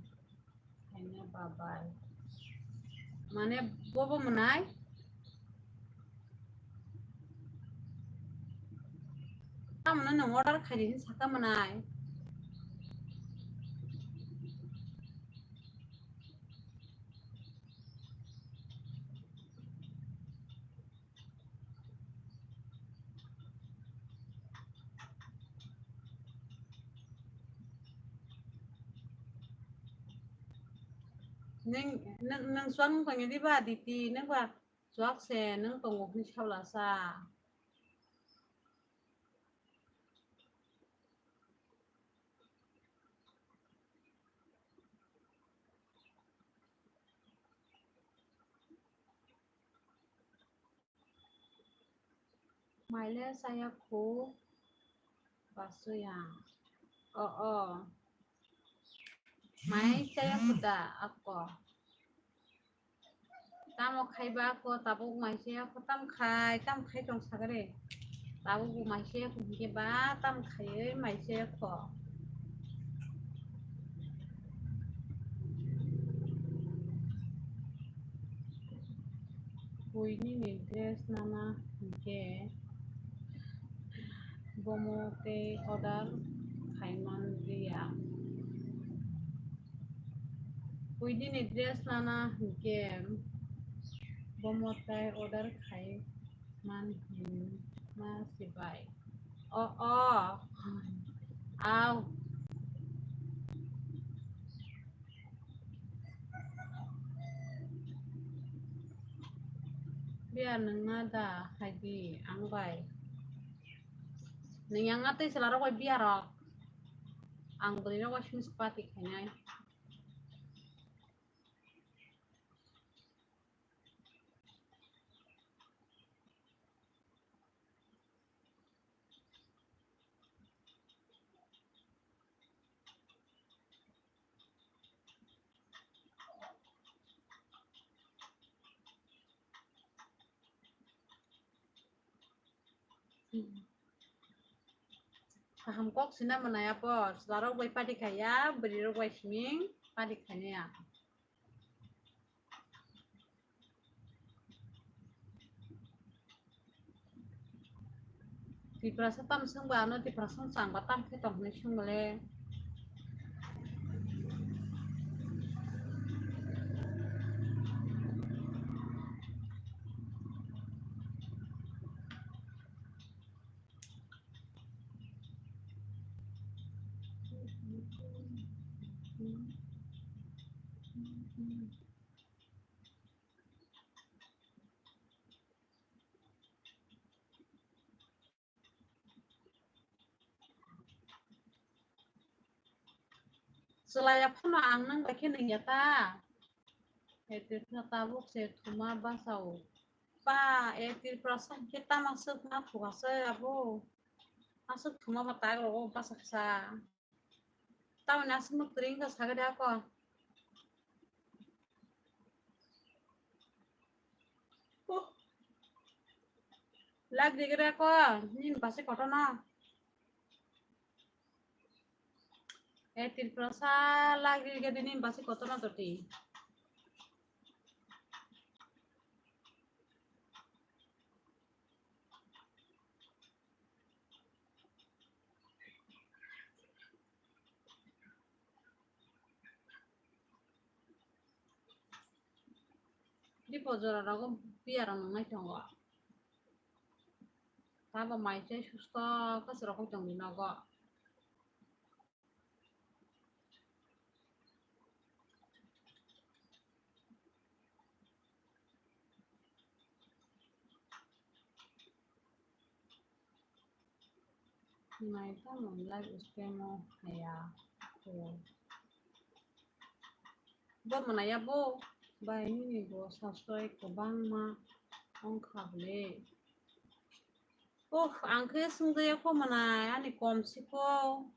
khaina babai. Mane bobo mwnai? Tamno nwng order khaidi hin saka mwnai? Neng, neng, neng suang tongya diba, Diti, neng ba suak se, neng tongo hin saula sa. Maile saya khu basuya. O, o. Mai saya khu da ako. Tamo khai ba ako tabuk mai saya khu tam khai, tam khai tong sagare. Tabuk bo mai saya khu hingke ba tam khaiye mai saya khu. Buini ni dress nana hingke bomo tei order khaiman liya. Buini ni dress nana hingke bomo tei order khaiman hinma sibai. O, o. Au. Biyar nangna da haidi ang bai. Nang yang atwi sala rok bai biyar rok. Ang bwrwi rok bai simi party khainai. Kaham kok sina manaya po, slarok bai padi khaya, bwrwi rok bai siming padi khania. Tiprasa tam swngba ano Tiprasa changba tam khe tong hinwi swngmale. Chwlaiya phano ang nang bai khe nungya ta. E Tripura tabuk se thuma bachao. Ba, e Tripura sa khe tama swk ma thuka se abo. Aswk thuma ba tak rogo basa ksa. Tamoni aswkno kwrwi wngkha sagadi ako. Huh. Lak digiri ako, nini basi kotorno. E Tripura sa lagi gadi ni basi kotor na toti. Dipo jora rogo biya rok nang nai tongo. Tabo mai se susto khe se rok tong di nogo. Nai tamo live stream o haya. Bo mwnaya bo, bai nini bo subscribe kwbangma wngkha bwle. Uff, ang khe swngjakya kho mwnai, ani kom si kho.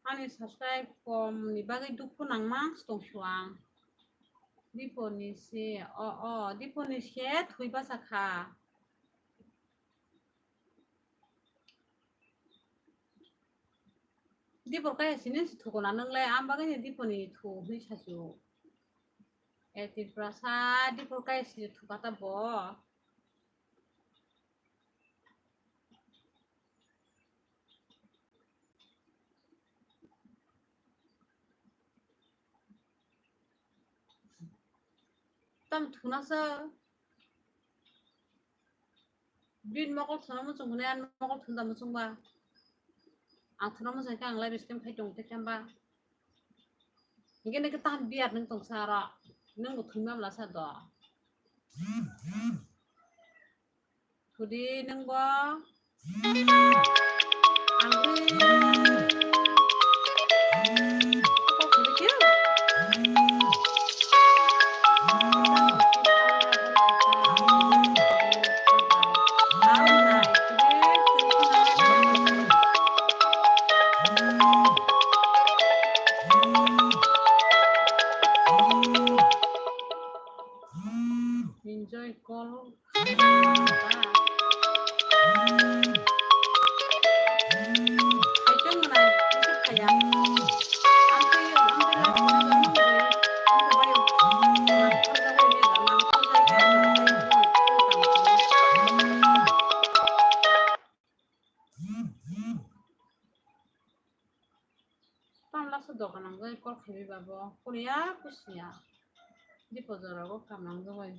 Ani subscribe kom ni bagwi dukhu nangma tongsu ang. Diponi se, o, o, Diponi se thwi basa kha. Dipor kaya sini si thukuna nwngle, ang bagwi ni Diponi thu hwnwi sasu. E Tripura sa, Dipor kaya sini thukata bo. Tam thuna sa. Bin mokol thuna muchung hwnwi, an mokol thunda muchung ba. Ang thuna muchung khe ang live stream khai tong te khem ba. Hingke nike tahan biyar nung tong sa ro. Nung bo thwima mla sa do. Thudi nung bo. Ang bo. Kok thudi kyo? Enjoy call. Tamla se dogan ang jai call khaiwi babo. Kuniya kusiya. Di pozor rogo kam nang jogoi.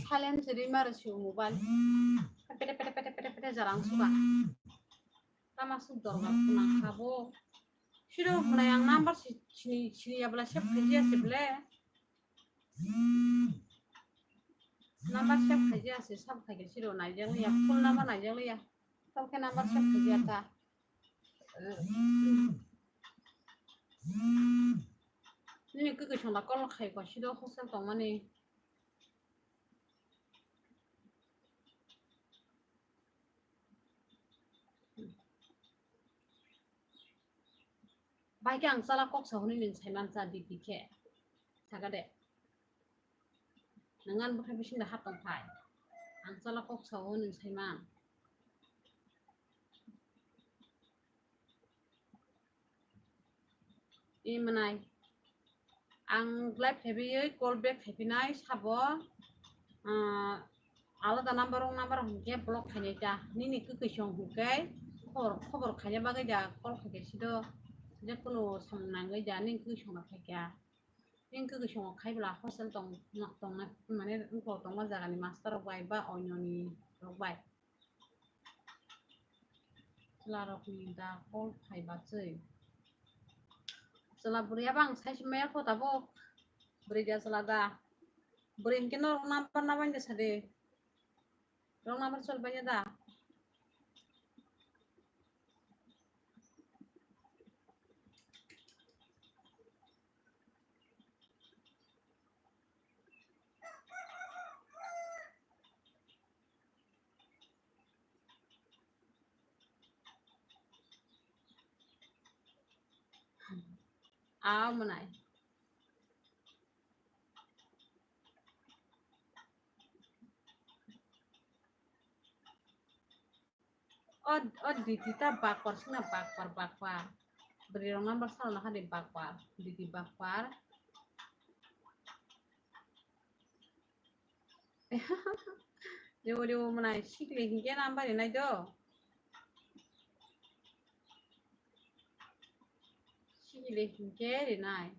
Silent se ri maro si o mobile. Pete pete pete pete pete jarang suba. Tama suk dorga khuna khabo. Siro hwnai ang number si sini sini ya bla save khaji ase ble. Number save khaji ase sab khaji siro naijak ya full number naijak ya. Sab khe number save khaji ata. Nini kwkwi songla call khai ko sido hostel tongmani. Bai khe ang chala kok sa hwnwi nini saiman cha diti khe. Saka de. Nang ani bwkhai bising da hap tong phai. Ang chala kok sa hwnwi nini saiman. I mwnai. Ang live khaiwi call back khaiphinai sabo, ah, alada number, wrong number hwnkhe block khainai ta. Nini kwkwi song hwnkhe khobor, khobor khaina bagwi da call khaikhe sido. Je kunu samung nangwi da nini kwkwi songno khaikha. Nini kwkwi songo khaibwla hostel tong, tong, mane wngkok tongma jagani master rok bai ba oinoni rok bai. Chwlarokni da call phai bachwi. Chwla bwrwi abo ang sai se maya kho tabuk. Bwrwi da chwla da. Bwrwi hinkhe norok number nabaini sadi. Wrong number chol baina da. Ao mwnai. O, o diti ta bakpar sina bakpar, bakpar. Bwrwi rok number salo na hadi bakpar. Diti bakpar. Revo, revo mwnai sikle hinkhe number rinai do. Sikle hinkhe rinai.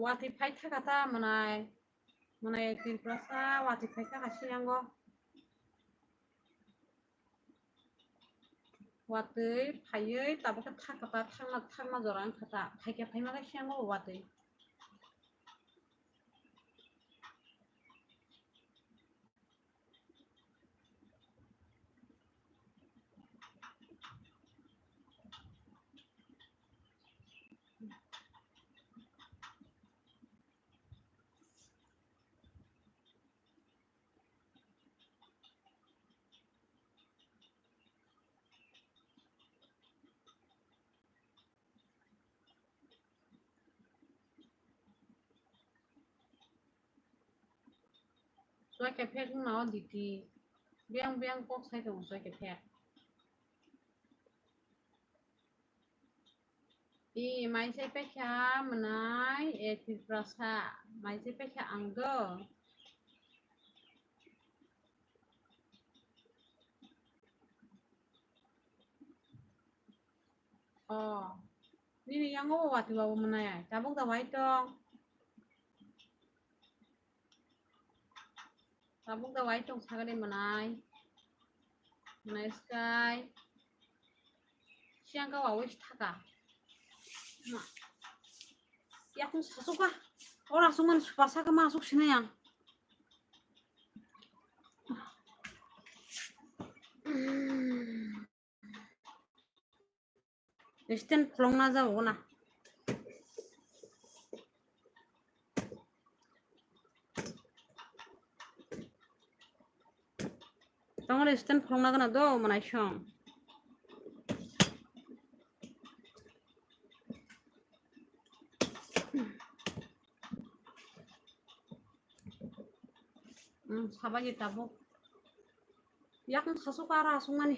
Watwi phai thaka ta mwnai. Mwnai Tiprasa watwi phai thaka siyango. Watwi phaiwi tabuk khe thaka ta thangma, thangma jora wngkha ta. Phaikhe phaima khe siyango watwi. Chwai kephek wngna o diti. Biyang biyang kok sai tongo chwai kephek. I mai sai paikha mwnai, e Tiprasa mai sai paikha ang do. O, nini yango watwi wabo mwnai ai. Tabuk da wai tong. Tabuk da wai tong sagani mwnai. Mwnai sky. Siang ka wawai thaka. Ma. Yakung sasuka. Ora sungan supasa ka masuk sini yang. Stand pholongna jabo na. Tongre stand pholongna gana do mwnai song. Hmm, sabai tabuk. Yakung sasuka ra sungmani.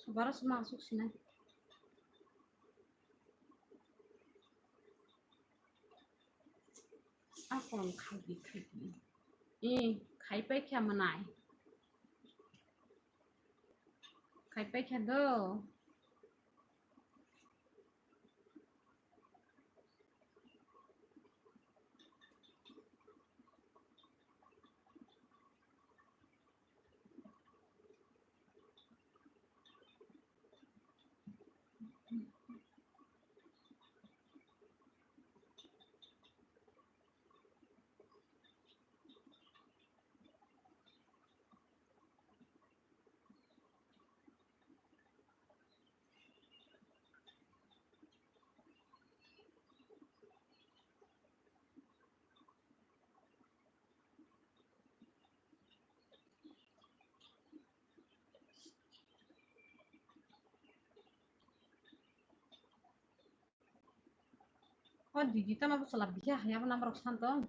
Subara suma asuk sinai. Akon khagi khagi. Eh, khai paikha mwnai. Khai paikha do. O didi tama bwsala bikhe haya bo number rok san tong.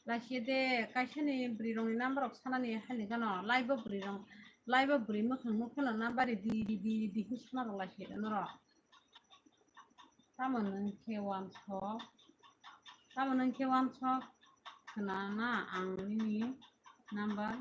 Laiside, kaisani bwrwi rokni number rok sanani hani gano, live o bwrwi rok, live o bwrwi mwkhang nukphano number ridi, ridi, ridi, ridi, hwnwi sana rok laiside norok. Tamo nwng khe wansok, tamo nwng khe wansok khna na ang nini number.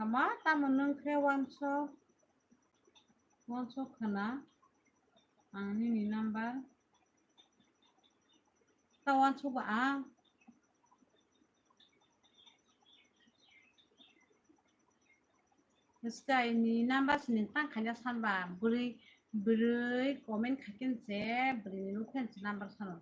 Tama, tamo nwng khe wansok, wansok khna ang nini number. Ta wansok ba ang. Swkang ni number sini tang khaina sanba, bwrwi, bwrwi comment khaikhe se, bwrwi ni nukhe se number sano.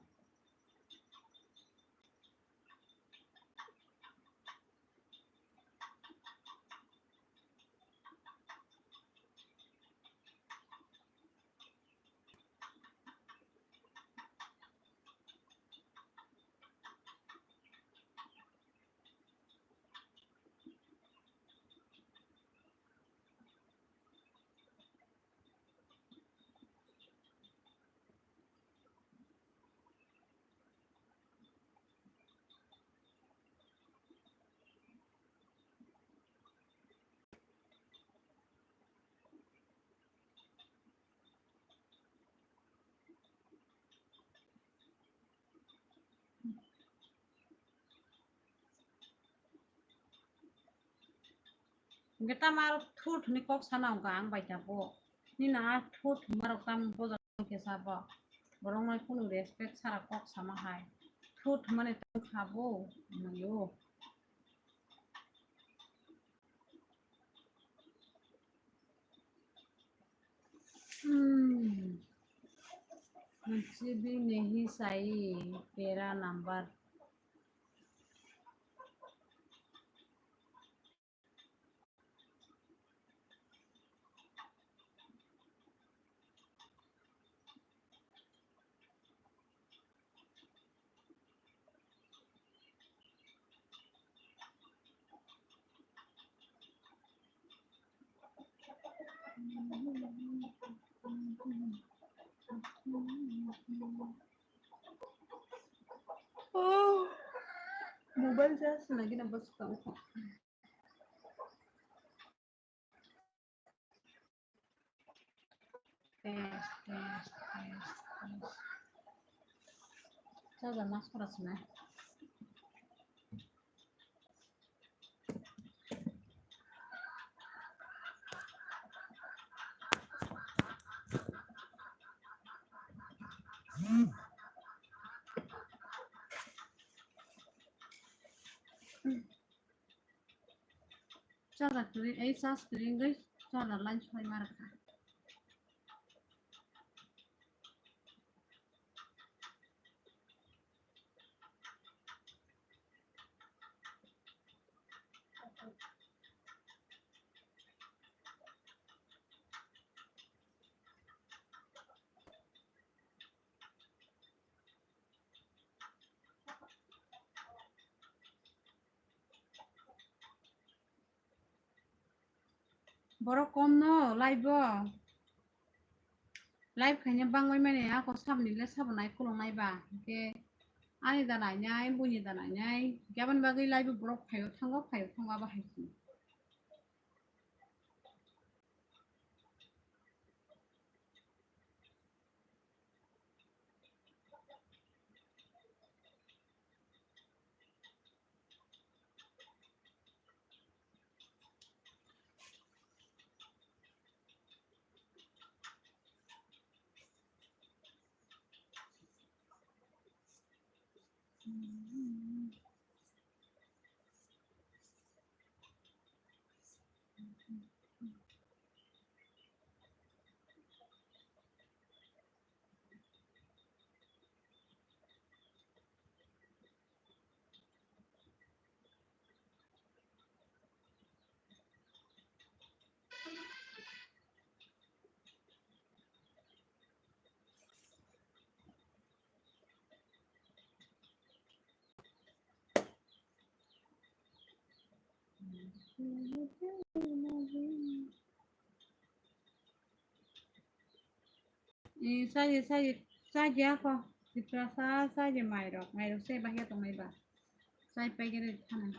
Hwnkhe tamo aro thut hwnwi kok sana wngkha ang bai tabuk. Nini a thut hwnmarok tamo bojar khe sabo. Borokno kunu respect sara kok sama hai. Thut hwnmani tamo kha bo hwnwi o. Hmm. Musi bhi nahi sahi tera number. Oh, mobile charge lagi na bas ka. Test, test, test, test. Charger mas kora sina. Charger kwrwi, ei charge kwrwi wngwi charger line swlai ma rwkha. Borok kom no live o. Live khaina bangwi mani ako saboni le sabo nai khulung nai ba. Hwnkhe ani da nai nai, buini da nai nai. Hwnkhe aboni bagwi live o borok phaio thango, phaio thango abo hai se. Eh, saji, saji, saji ako. Tiprasa saji mairok, mairok se bahya tongnai ba. Sai paigere thanai.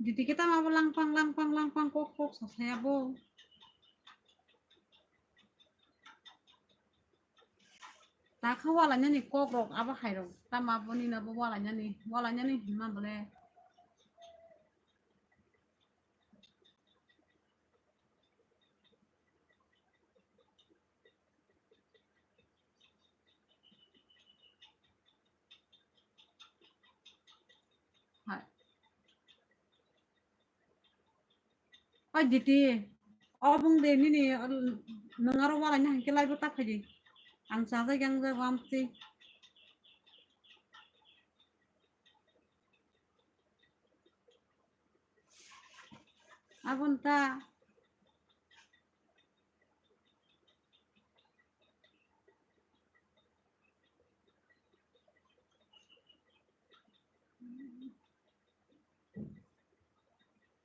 Didi khe tamo abo langpang, langpang, langpang, kok, kok, sa saya bo. Ta kha walainani kok rok abo hai rok. Tamo abo nini abo walainani, walainani hinma bole. Hai. Oi Diti, o bung de nini, nwng aro walaina hinkhe live o ta phaidi. Ang chajak yang jak wamsi. Aboni ta.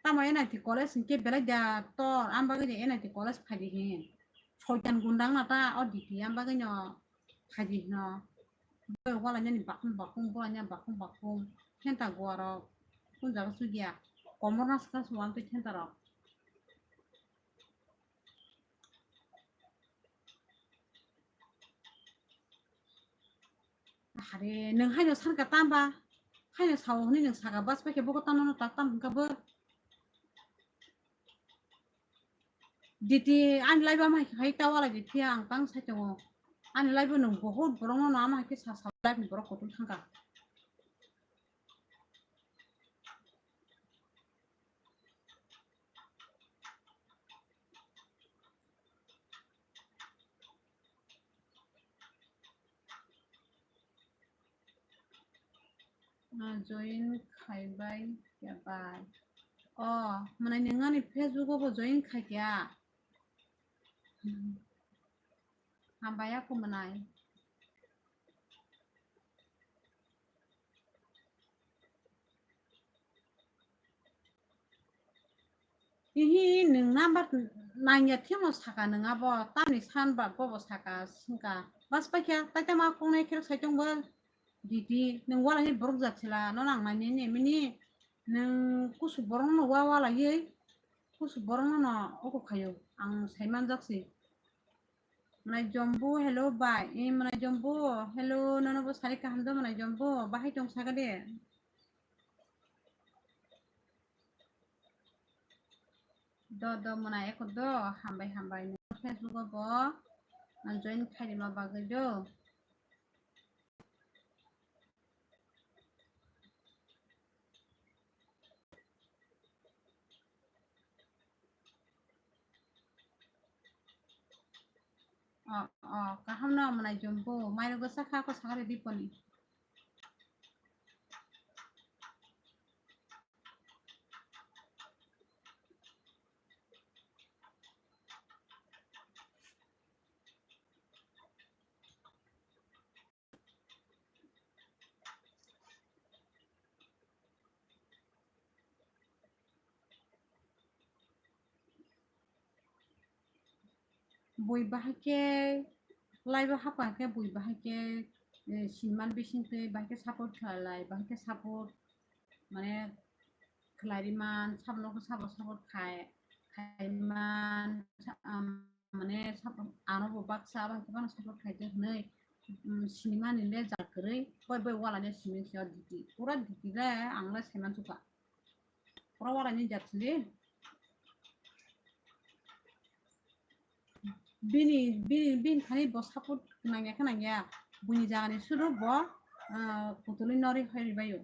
Tamo N I T college hinkhe belai da tor, ang bagwi N I T college phaidi hin. Soitan gundang na ta o D P ang bagwi no phaidi hino. Borok walainani bakung bakung, borokni bakung bakung. Thenta guarok kun jaga sudia. Komor na swkang swkang tei thenta rok. Are, nwng haino sanka tamba? Haino sao hwnwi nwng saka bas paikhe bogo tamo no tak tam hwnkha bo. Diti ani live ama hai ta wala di phiya ang tang sai tongo. Ani live nwng bohut borok no ama hai khe sa sa live ni borok kotor thangka. Ah, join khaibai ya bai. Oh, mwnai nwng ani Facebook o bo join khaikya. Hmm. Hambai ya ko mwnai. Hihi nwng number nangya themo saka nwng abo tamni san ba bobo saka swngka bas paikha taitama kongnai khe saichung bo diti nwng wala ni borok jat sila no nang nai ni mini nwng kusu borok no wa wala ye kusu borok no no oko khayo ang sai manjak si. Mwnai Jombo, hello bai. Eh, Mwnai Jombo, hello, nono bo sari kaham do Mwnai Jombo, bahai tong saga de. Do, do, Mwnai eko do, hambai, hambai. Facebook o bo, ah, join khairima bagwi do. Oh, oh, kaham no Mwnai Jombo, mairok bwsa kha ko sakari diponi. Bui bahai khe live o hapang khe bui bahai khe, eh, sinman bising twi bahai khe support khlai lai, bahai khe support mane khlai ri man, sabo no khe sabo support khai, khai man, sa-, um, mane sabo ano bo baksa bahai khe bono support khai di hwnwi, um, sinimani le jat kwrwi, boi boi wala ni simi se o diti, pura diti le ang le sai man sukha. Pura wala ni jat sili. Bini, bini, bini thani bo support nangya khe nangya. Buini jagani suru bo, ah, kutulwi nori hoi ribaio.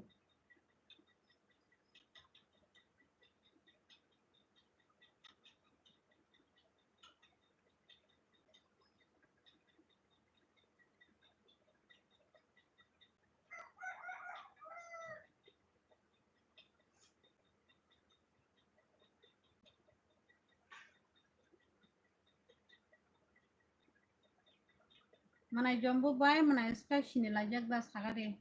Mwnai Jombo bai, mwnai Sky sini laijak da saga de.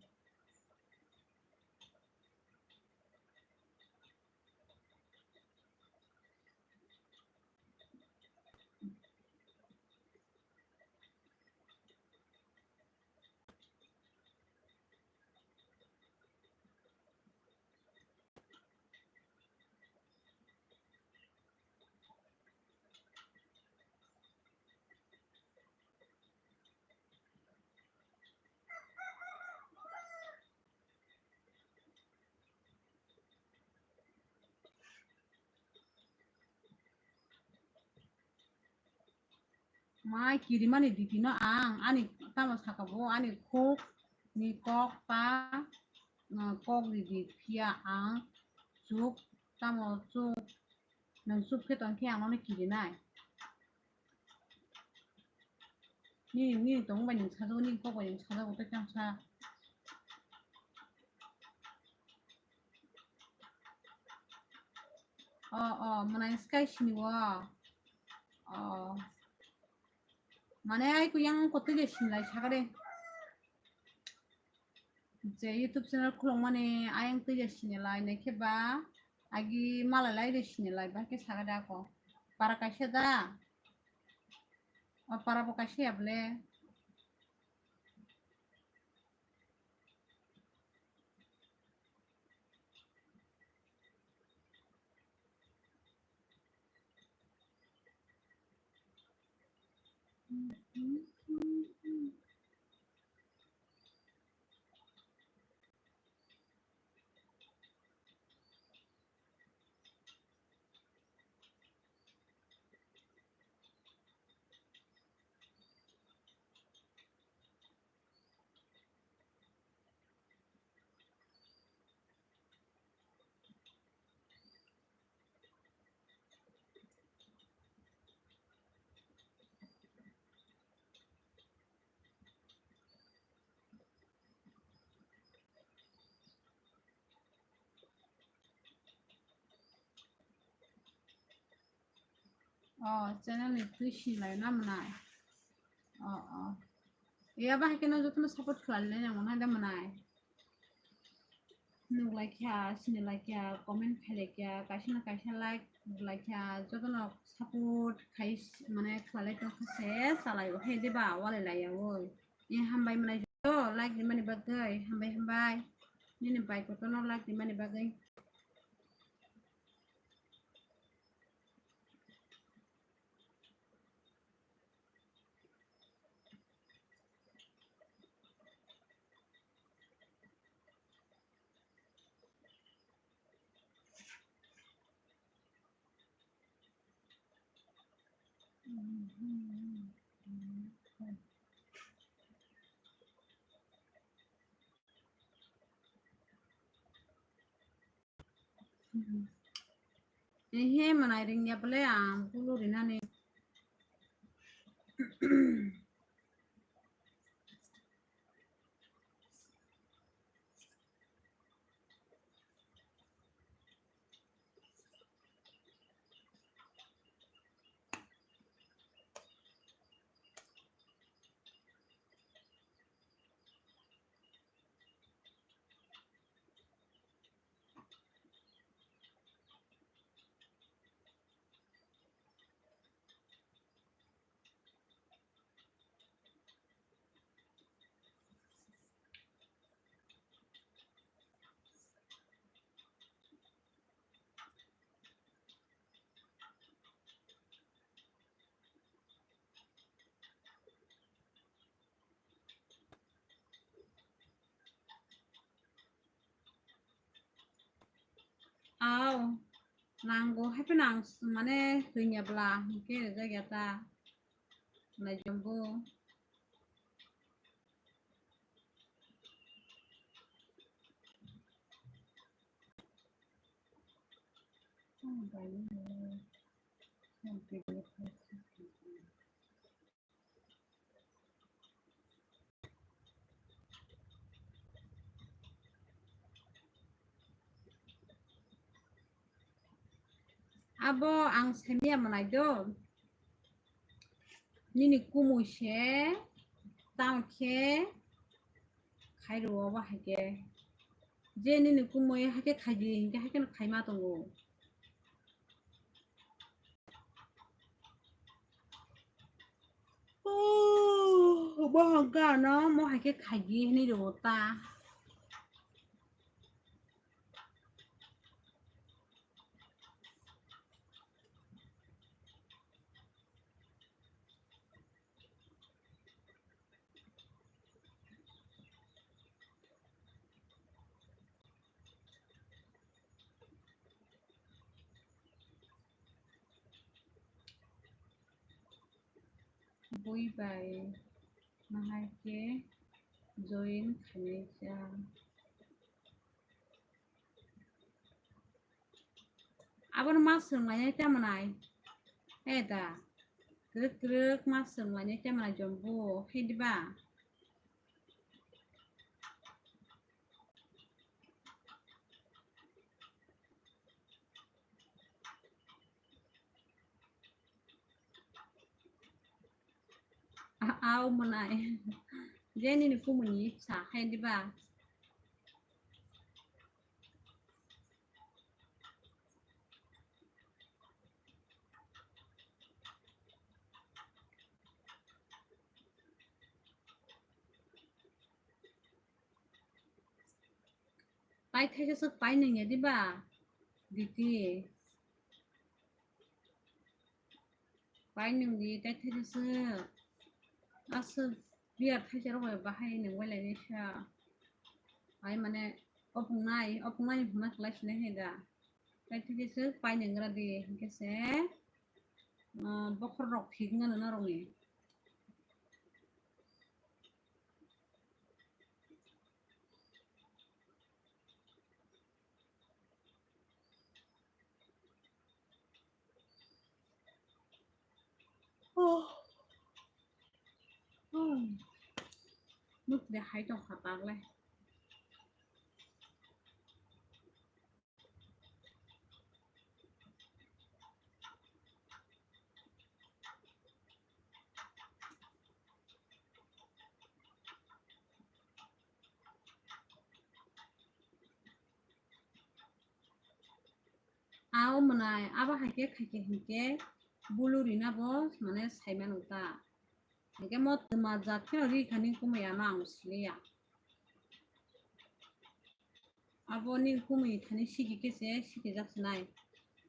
Mai kirimani diti no ang ani tamo saka bo ani khuk ni kok ta, uh, kok ridi phiya ang chuk tamo chuk nang chuk khe tong khe ang no kirinai. Nini, nini tong bai nung sajagwi, nini kok bai nung sajagwi tei tangsa. O, o, mwnai Sky sini o. O. Mane ai kuyang ko tei de sinlai sakare. Je YouTube channel khulokmani ayang twi ya sinilai, naikhe ba agi malai lai de sinilai, ba khe saga da ko. Para kaisa da? O para bo kaisa ya ble? O, channel ni twi sinlai na mwnai. O, o. Iya bahai khe no jotono support khlai lai nang mwnai da mwnai. Nuk lai kha, sini lai kha, comment khai lai kha, kaisa na kaisa like lai kha, jotono support khai mane khlai lai tong kha se salai o hai de ba walai lai ya oi. Ni hambai mwnai jo like rimani bagwi, hambai hambai. Nini bai kotorno like rimani bagwi. Ehe, mwnai ringya bole ang kulu rinani. Aw, nango, hapheno ang s-, mane, thwingyabla, hwnkhe rijak ya ta, naijombo. Abo ang saimya mwnai do. Nini kumui se tamo khe khai rwo, obo hai khe je nini kumui hai khe khai di hinkhe hai kheno khai ma tongo. Oh, bo hwnkhe ano mo hai khe khai di hinwi rwo ta. Bui bai mahai khe join khainai kha. Abono ma swrwnglainai tamo nai? He da. Twrwk twrwk ma swrwnglainai tamo nai jombo? He diba? A, a, omo nai. Je nini kumui ni sa hai diba? Pai thaisa swk pai nangya diba? Diti. Pai nung di, tai thaisa swk. Aswk biyar thaisa rok bai bahai nung bai lai nai sa. Ai mane opung nai, opung nai hwnma kwlai sinai hai da. Tai thaisa swk pai nung gra di, hinkhe se, ah, bokhor rok thik wngna norok ni. Oh. Oh. Nuk de hai tong kha tak le. A, omo nai, abo hai khe khai khe hinkhe bulu rina bo mane sai mano ta. Hinkhe mo twma jat kheno ri khani kumui ano ang siliya. Abo ni kumui thani siki khe se siki jak sinai.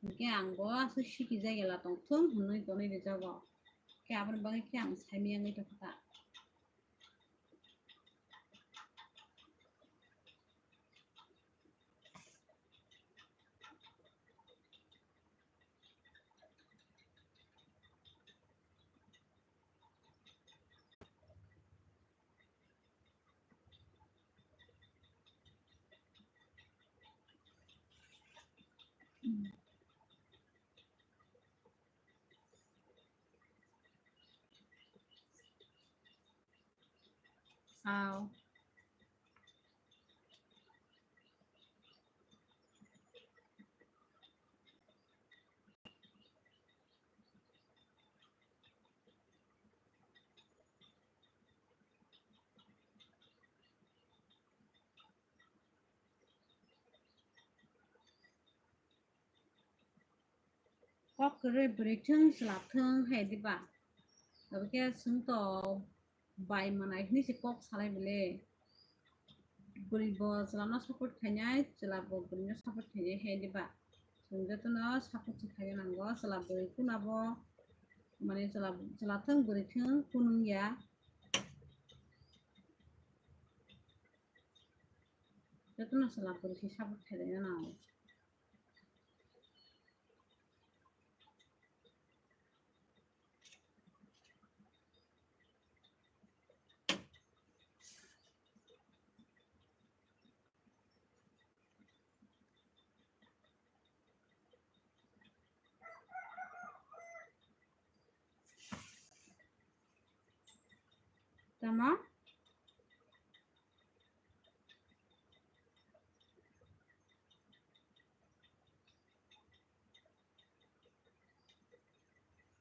Hinkhe ang bo aswk siki jagela tong thung hwnwi tonwi rijago. Khe aboni bagwi khe ang sai miyangwi tongkha ta. Aw. Kok kwrwi bwrwi thung chwla thung hai diba? Tabo khe chwng to bai manai hwnwi se kok salai bwle. Bwrwi bo chwla no support khainai, chwla bo bwrwi no support khainai hai diba? Chwng jotono support se khaina nango, chwla bwrwi kunabo mane chwla, chwla thung bwrwi thung kunung ya. Jotono chwla bwrwi se support khaina nango. Tama?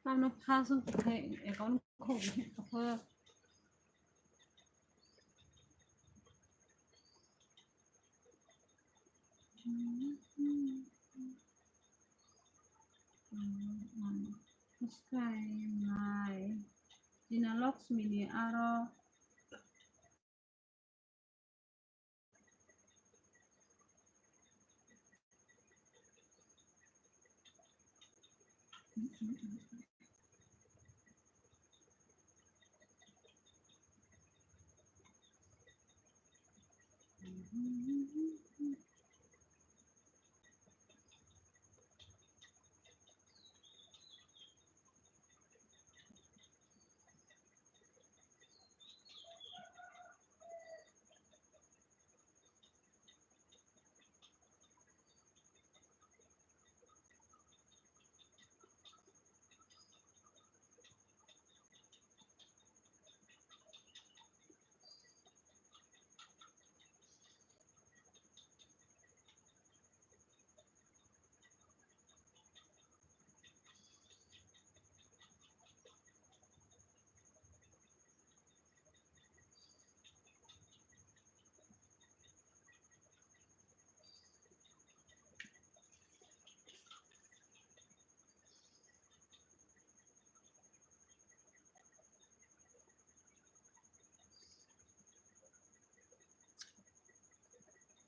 Tamno first wng kwthai account khobwi apho. Swkang nai. Jina Lakshmi ni aro.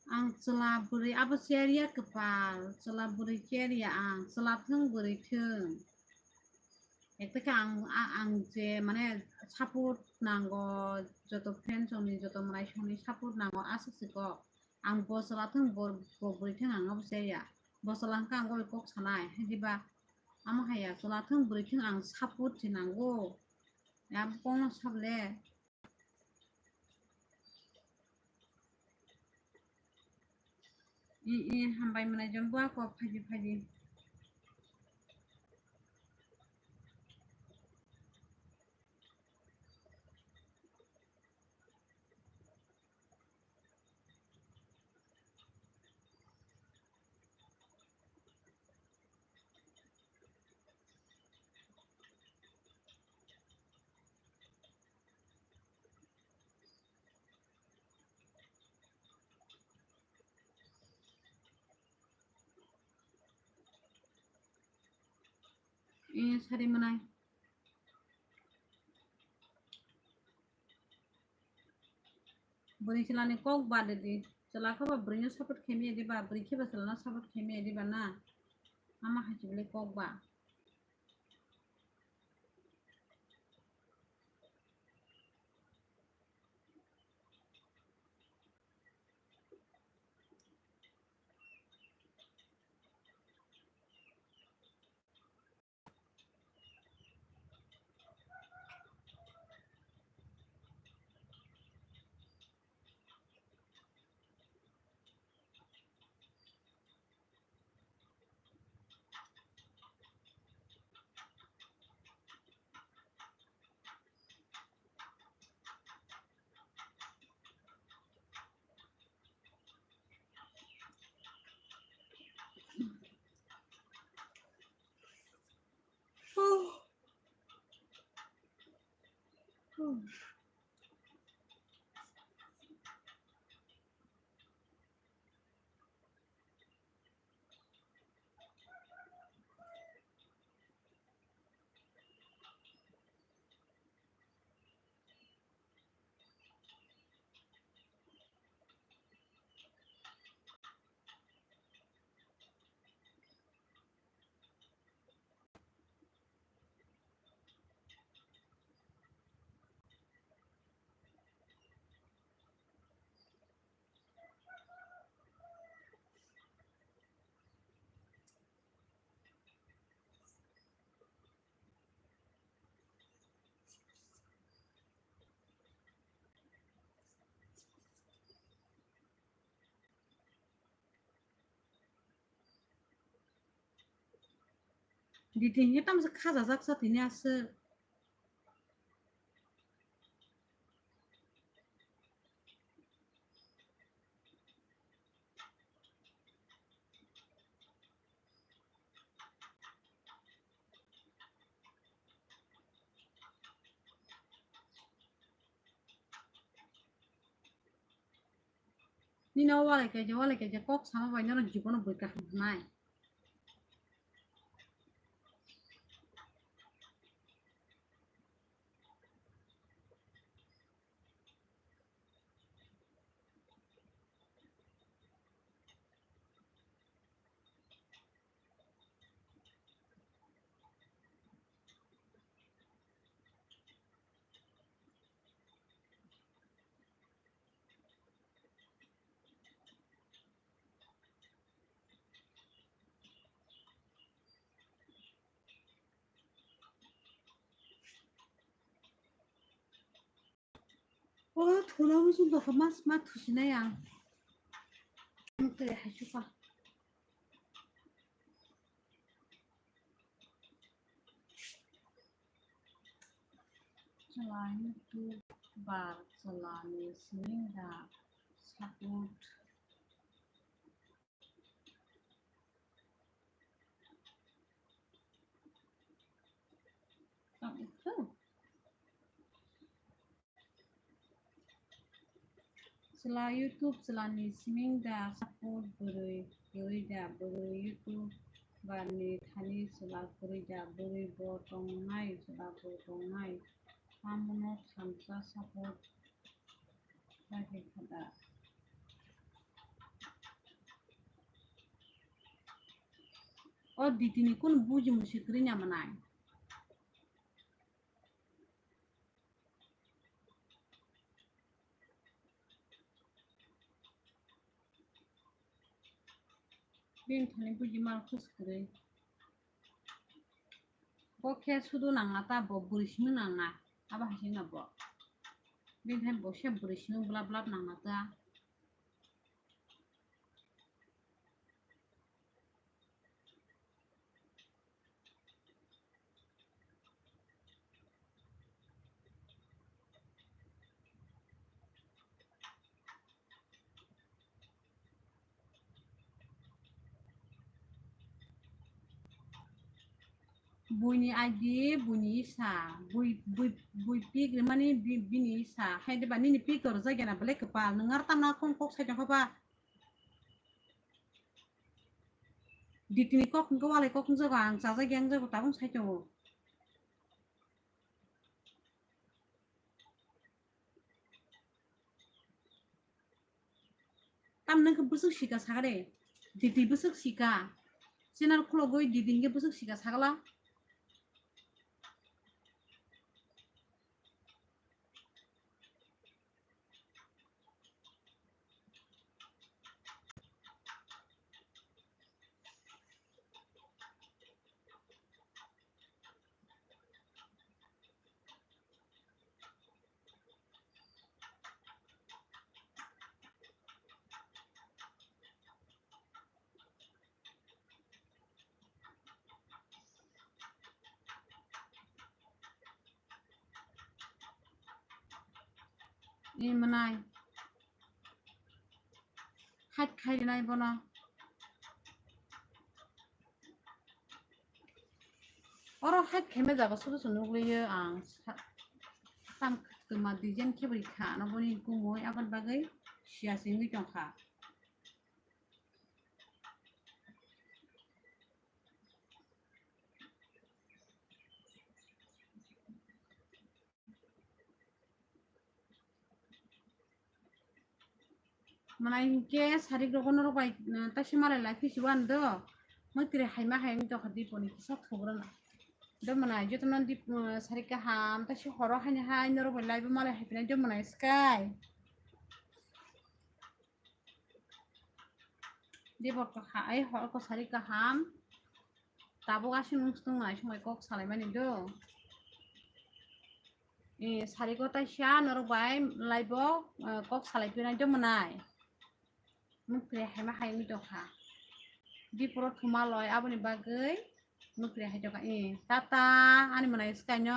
Ang chwla bwrwi abo cherya kwpal, chwla bwrwi cherya ang, chwla thwng bwrwi thwng. Ekta khe ang, a-, ang je mane support nango, joto friends rokni, joto mwnaisongni support nango, aswk se kok. Ang bo chwla thwng bo, bo bwrwi thwng ang abo cherya. Bo chwla hwnkhe ang bai kok sanai, hai diba? Amo hai ya, chwla thwng bwrwi thwng ang support se nango. Ya, bo kokno sable. I, i, hambai mwnai jom bua kok phaidi phaidi. Eh, sari mwnai. Bwrwi chwlani kok ba de di. Chwla khe ba bwrwino support khaimaya diba, bwrwi khe ba chwlano support khaimaya diba na? Ama hai se bwle kok ba. Diti hinkhe tamsa khajajak sa tini aswk. Nini o walai kaisa, walai kaisa kok sama bai norok jibono bui kaham hwnai. O thuna muchung tongkha, mas ma thusinai ang. Tei hai suka. Chwla YouTube bar chwla ni simi da support. Tang ikho. Chwla YouTube chwla ni siming da support bwrwi kwrwi da bwrwi YouTube bar ni thani chwla kwrwi da bwrwi bo tongnai chwla bo tongnai. Tamono thamsa support khlai kha da. O ditini kun buji musi kwrwi na manai. Bini thani buji mal khus kwrwi. Bo khe sudu nangna ta, bo bwrwi simi nangna. Abo hai sini bo. Bini thani bo se bwrwi simi blap blap nangna ta. Buini agi, buini isa, bui, bui, bui pik rimani bi-, bini isa. Hai de ba nini pik tor jagena belai kwpal. Nwng ar tamna kong kok sai tongkha ba. Ditini kok hwnkhe walai kok wngjago, ang chajagya wngjago, tabuk sai tongo. Tamni wngkhe bwswk sika sakha de, didi bwswk sika. Channel khulogwi didi hwnkhe bwswk sika sakla. Ni manai. Hait khai rinai bono. Oro hait khaima jaga sudu se nukliyo ang sa-, tam kwma design khe bai kha ano boni kumui aboni bagwi siya se wngwi tongkha. Manai hinkhe sarik rogo norok bai, uh, taisi malai lai phisi wan do. Mwtri haima hai wng tongkha diponi kisa thubrana. Do manai jotono dip, uh, sarik kaham taisi horo haini hai norok bai laibo malai hai phinai do manai sky. Dipor kaham, ai horo ko sarik kaham. Tabuk aswk nung sung nai sung bai kok salai mani do. E, sari ko taisa norok bai laibo, e, kok salai phinai do manai. Nukre haima hai wngwi tongkha. Diporo thuma loi aboni bagwi nukre hai tongkha. E, tata ani manai swkaino.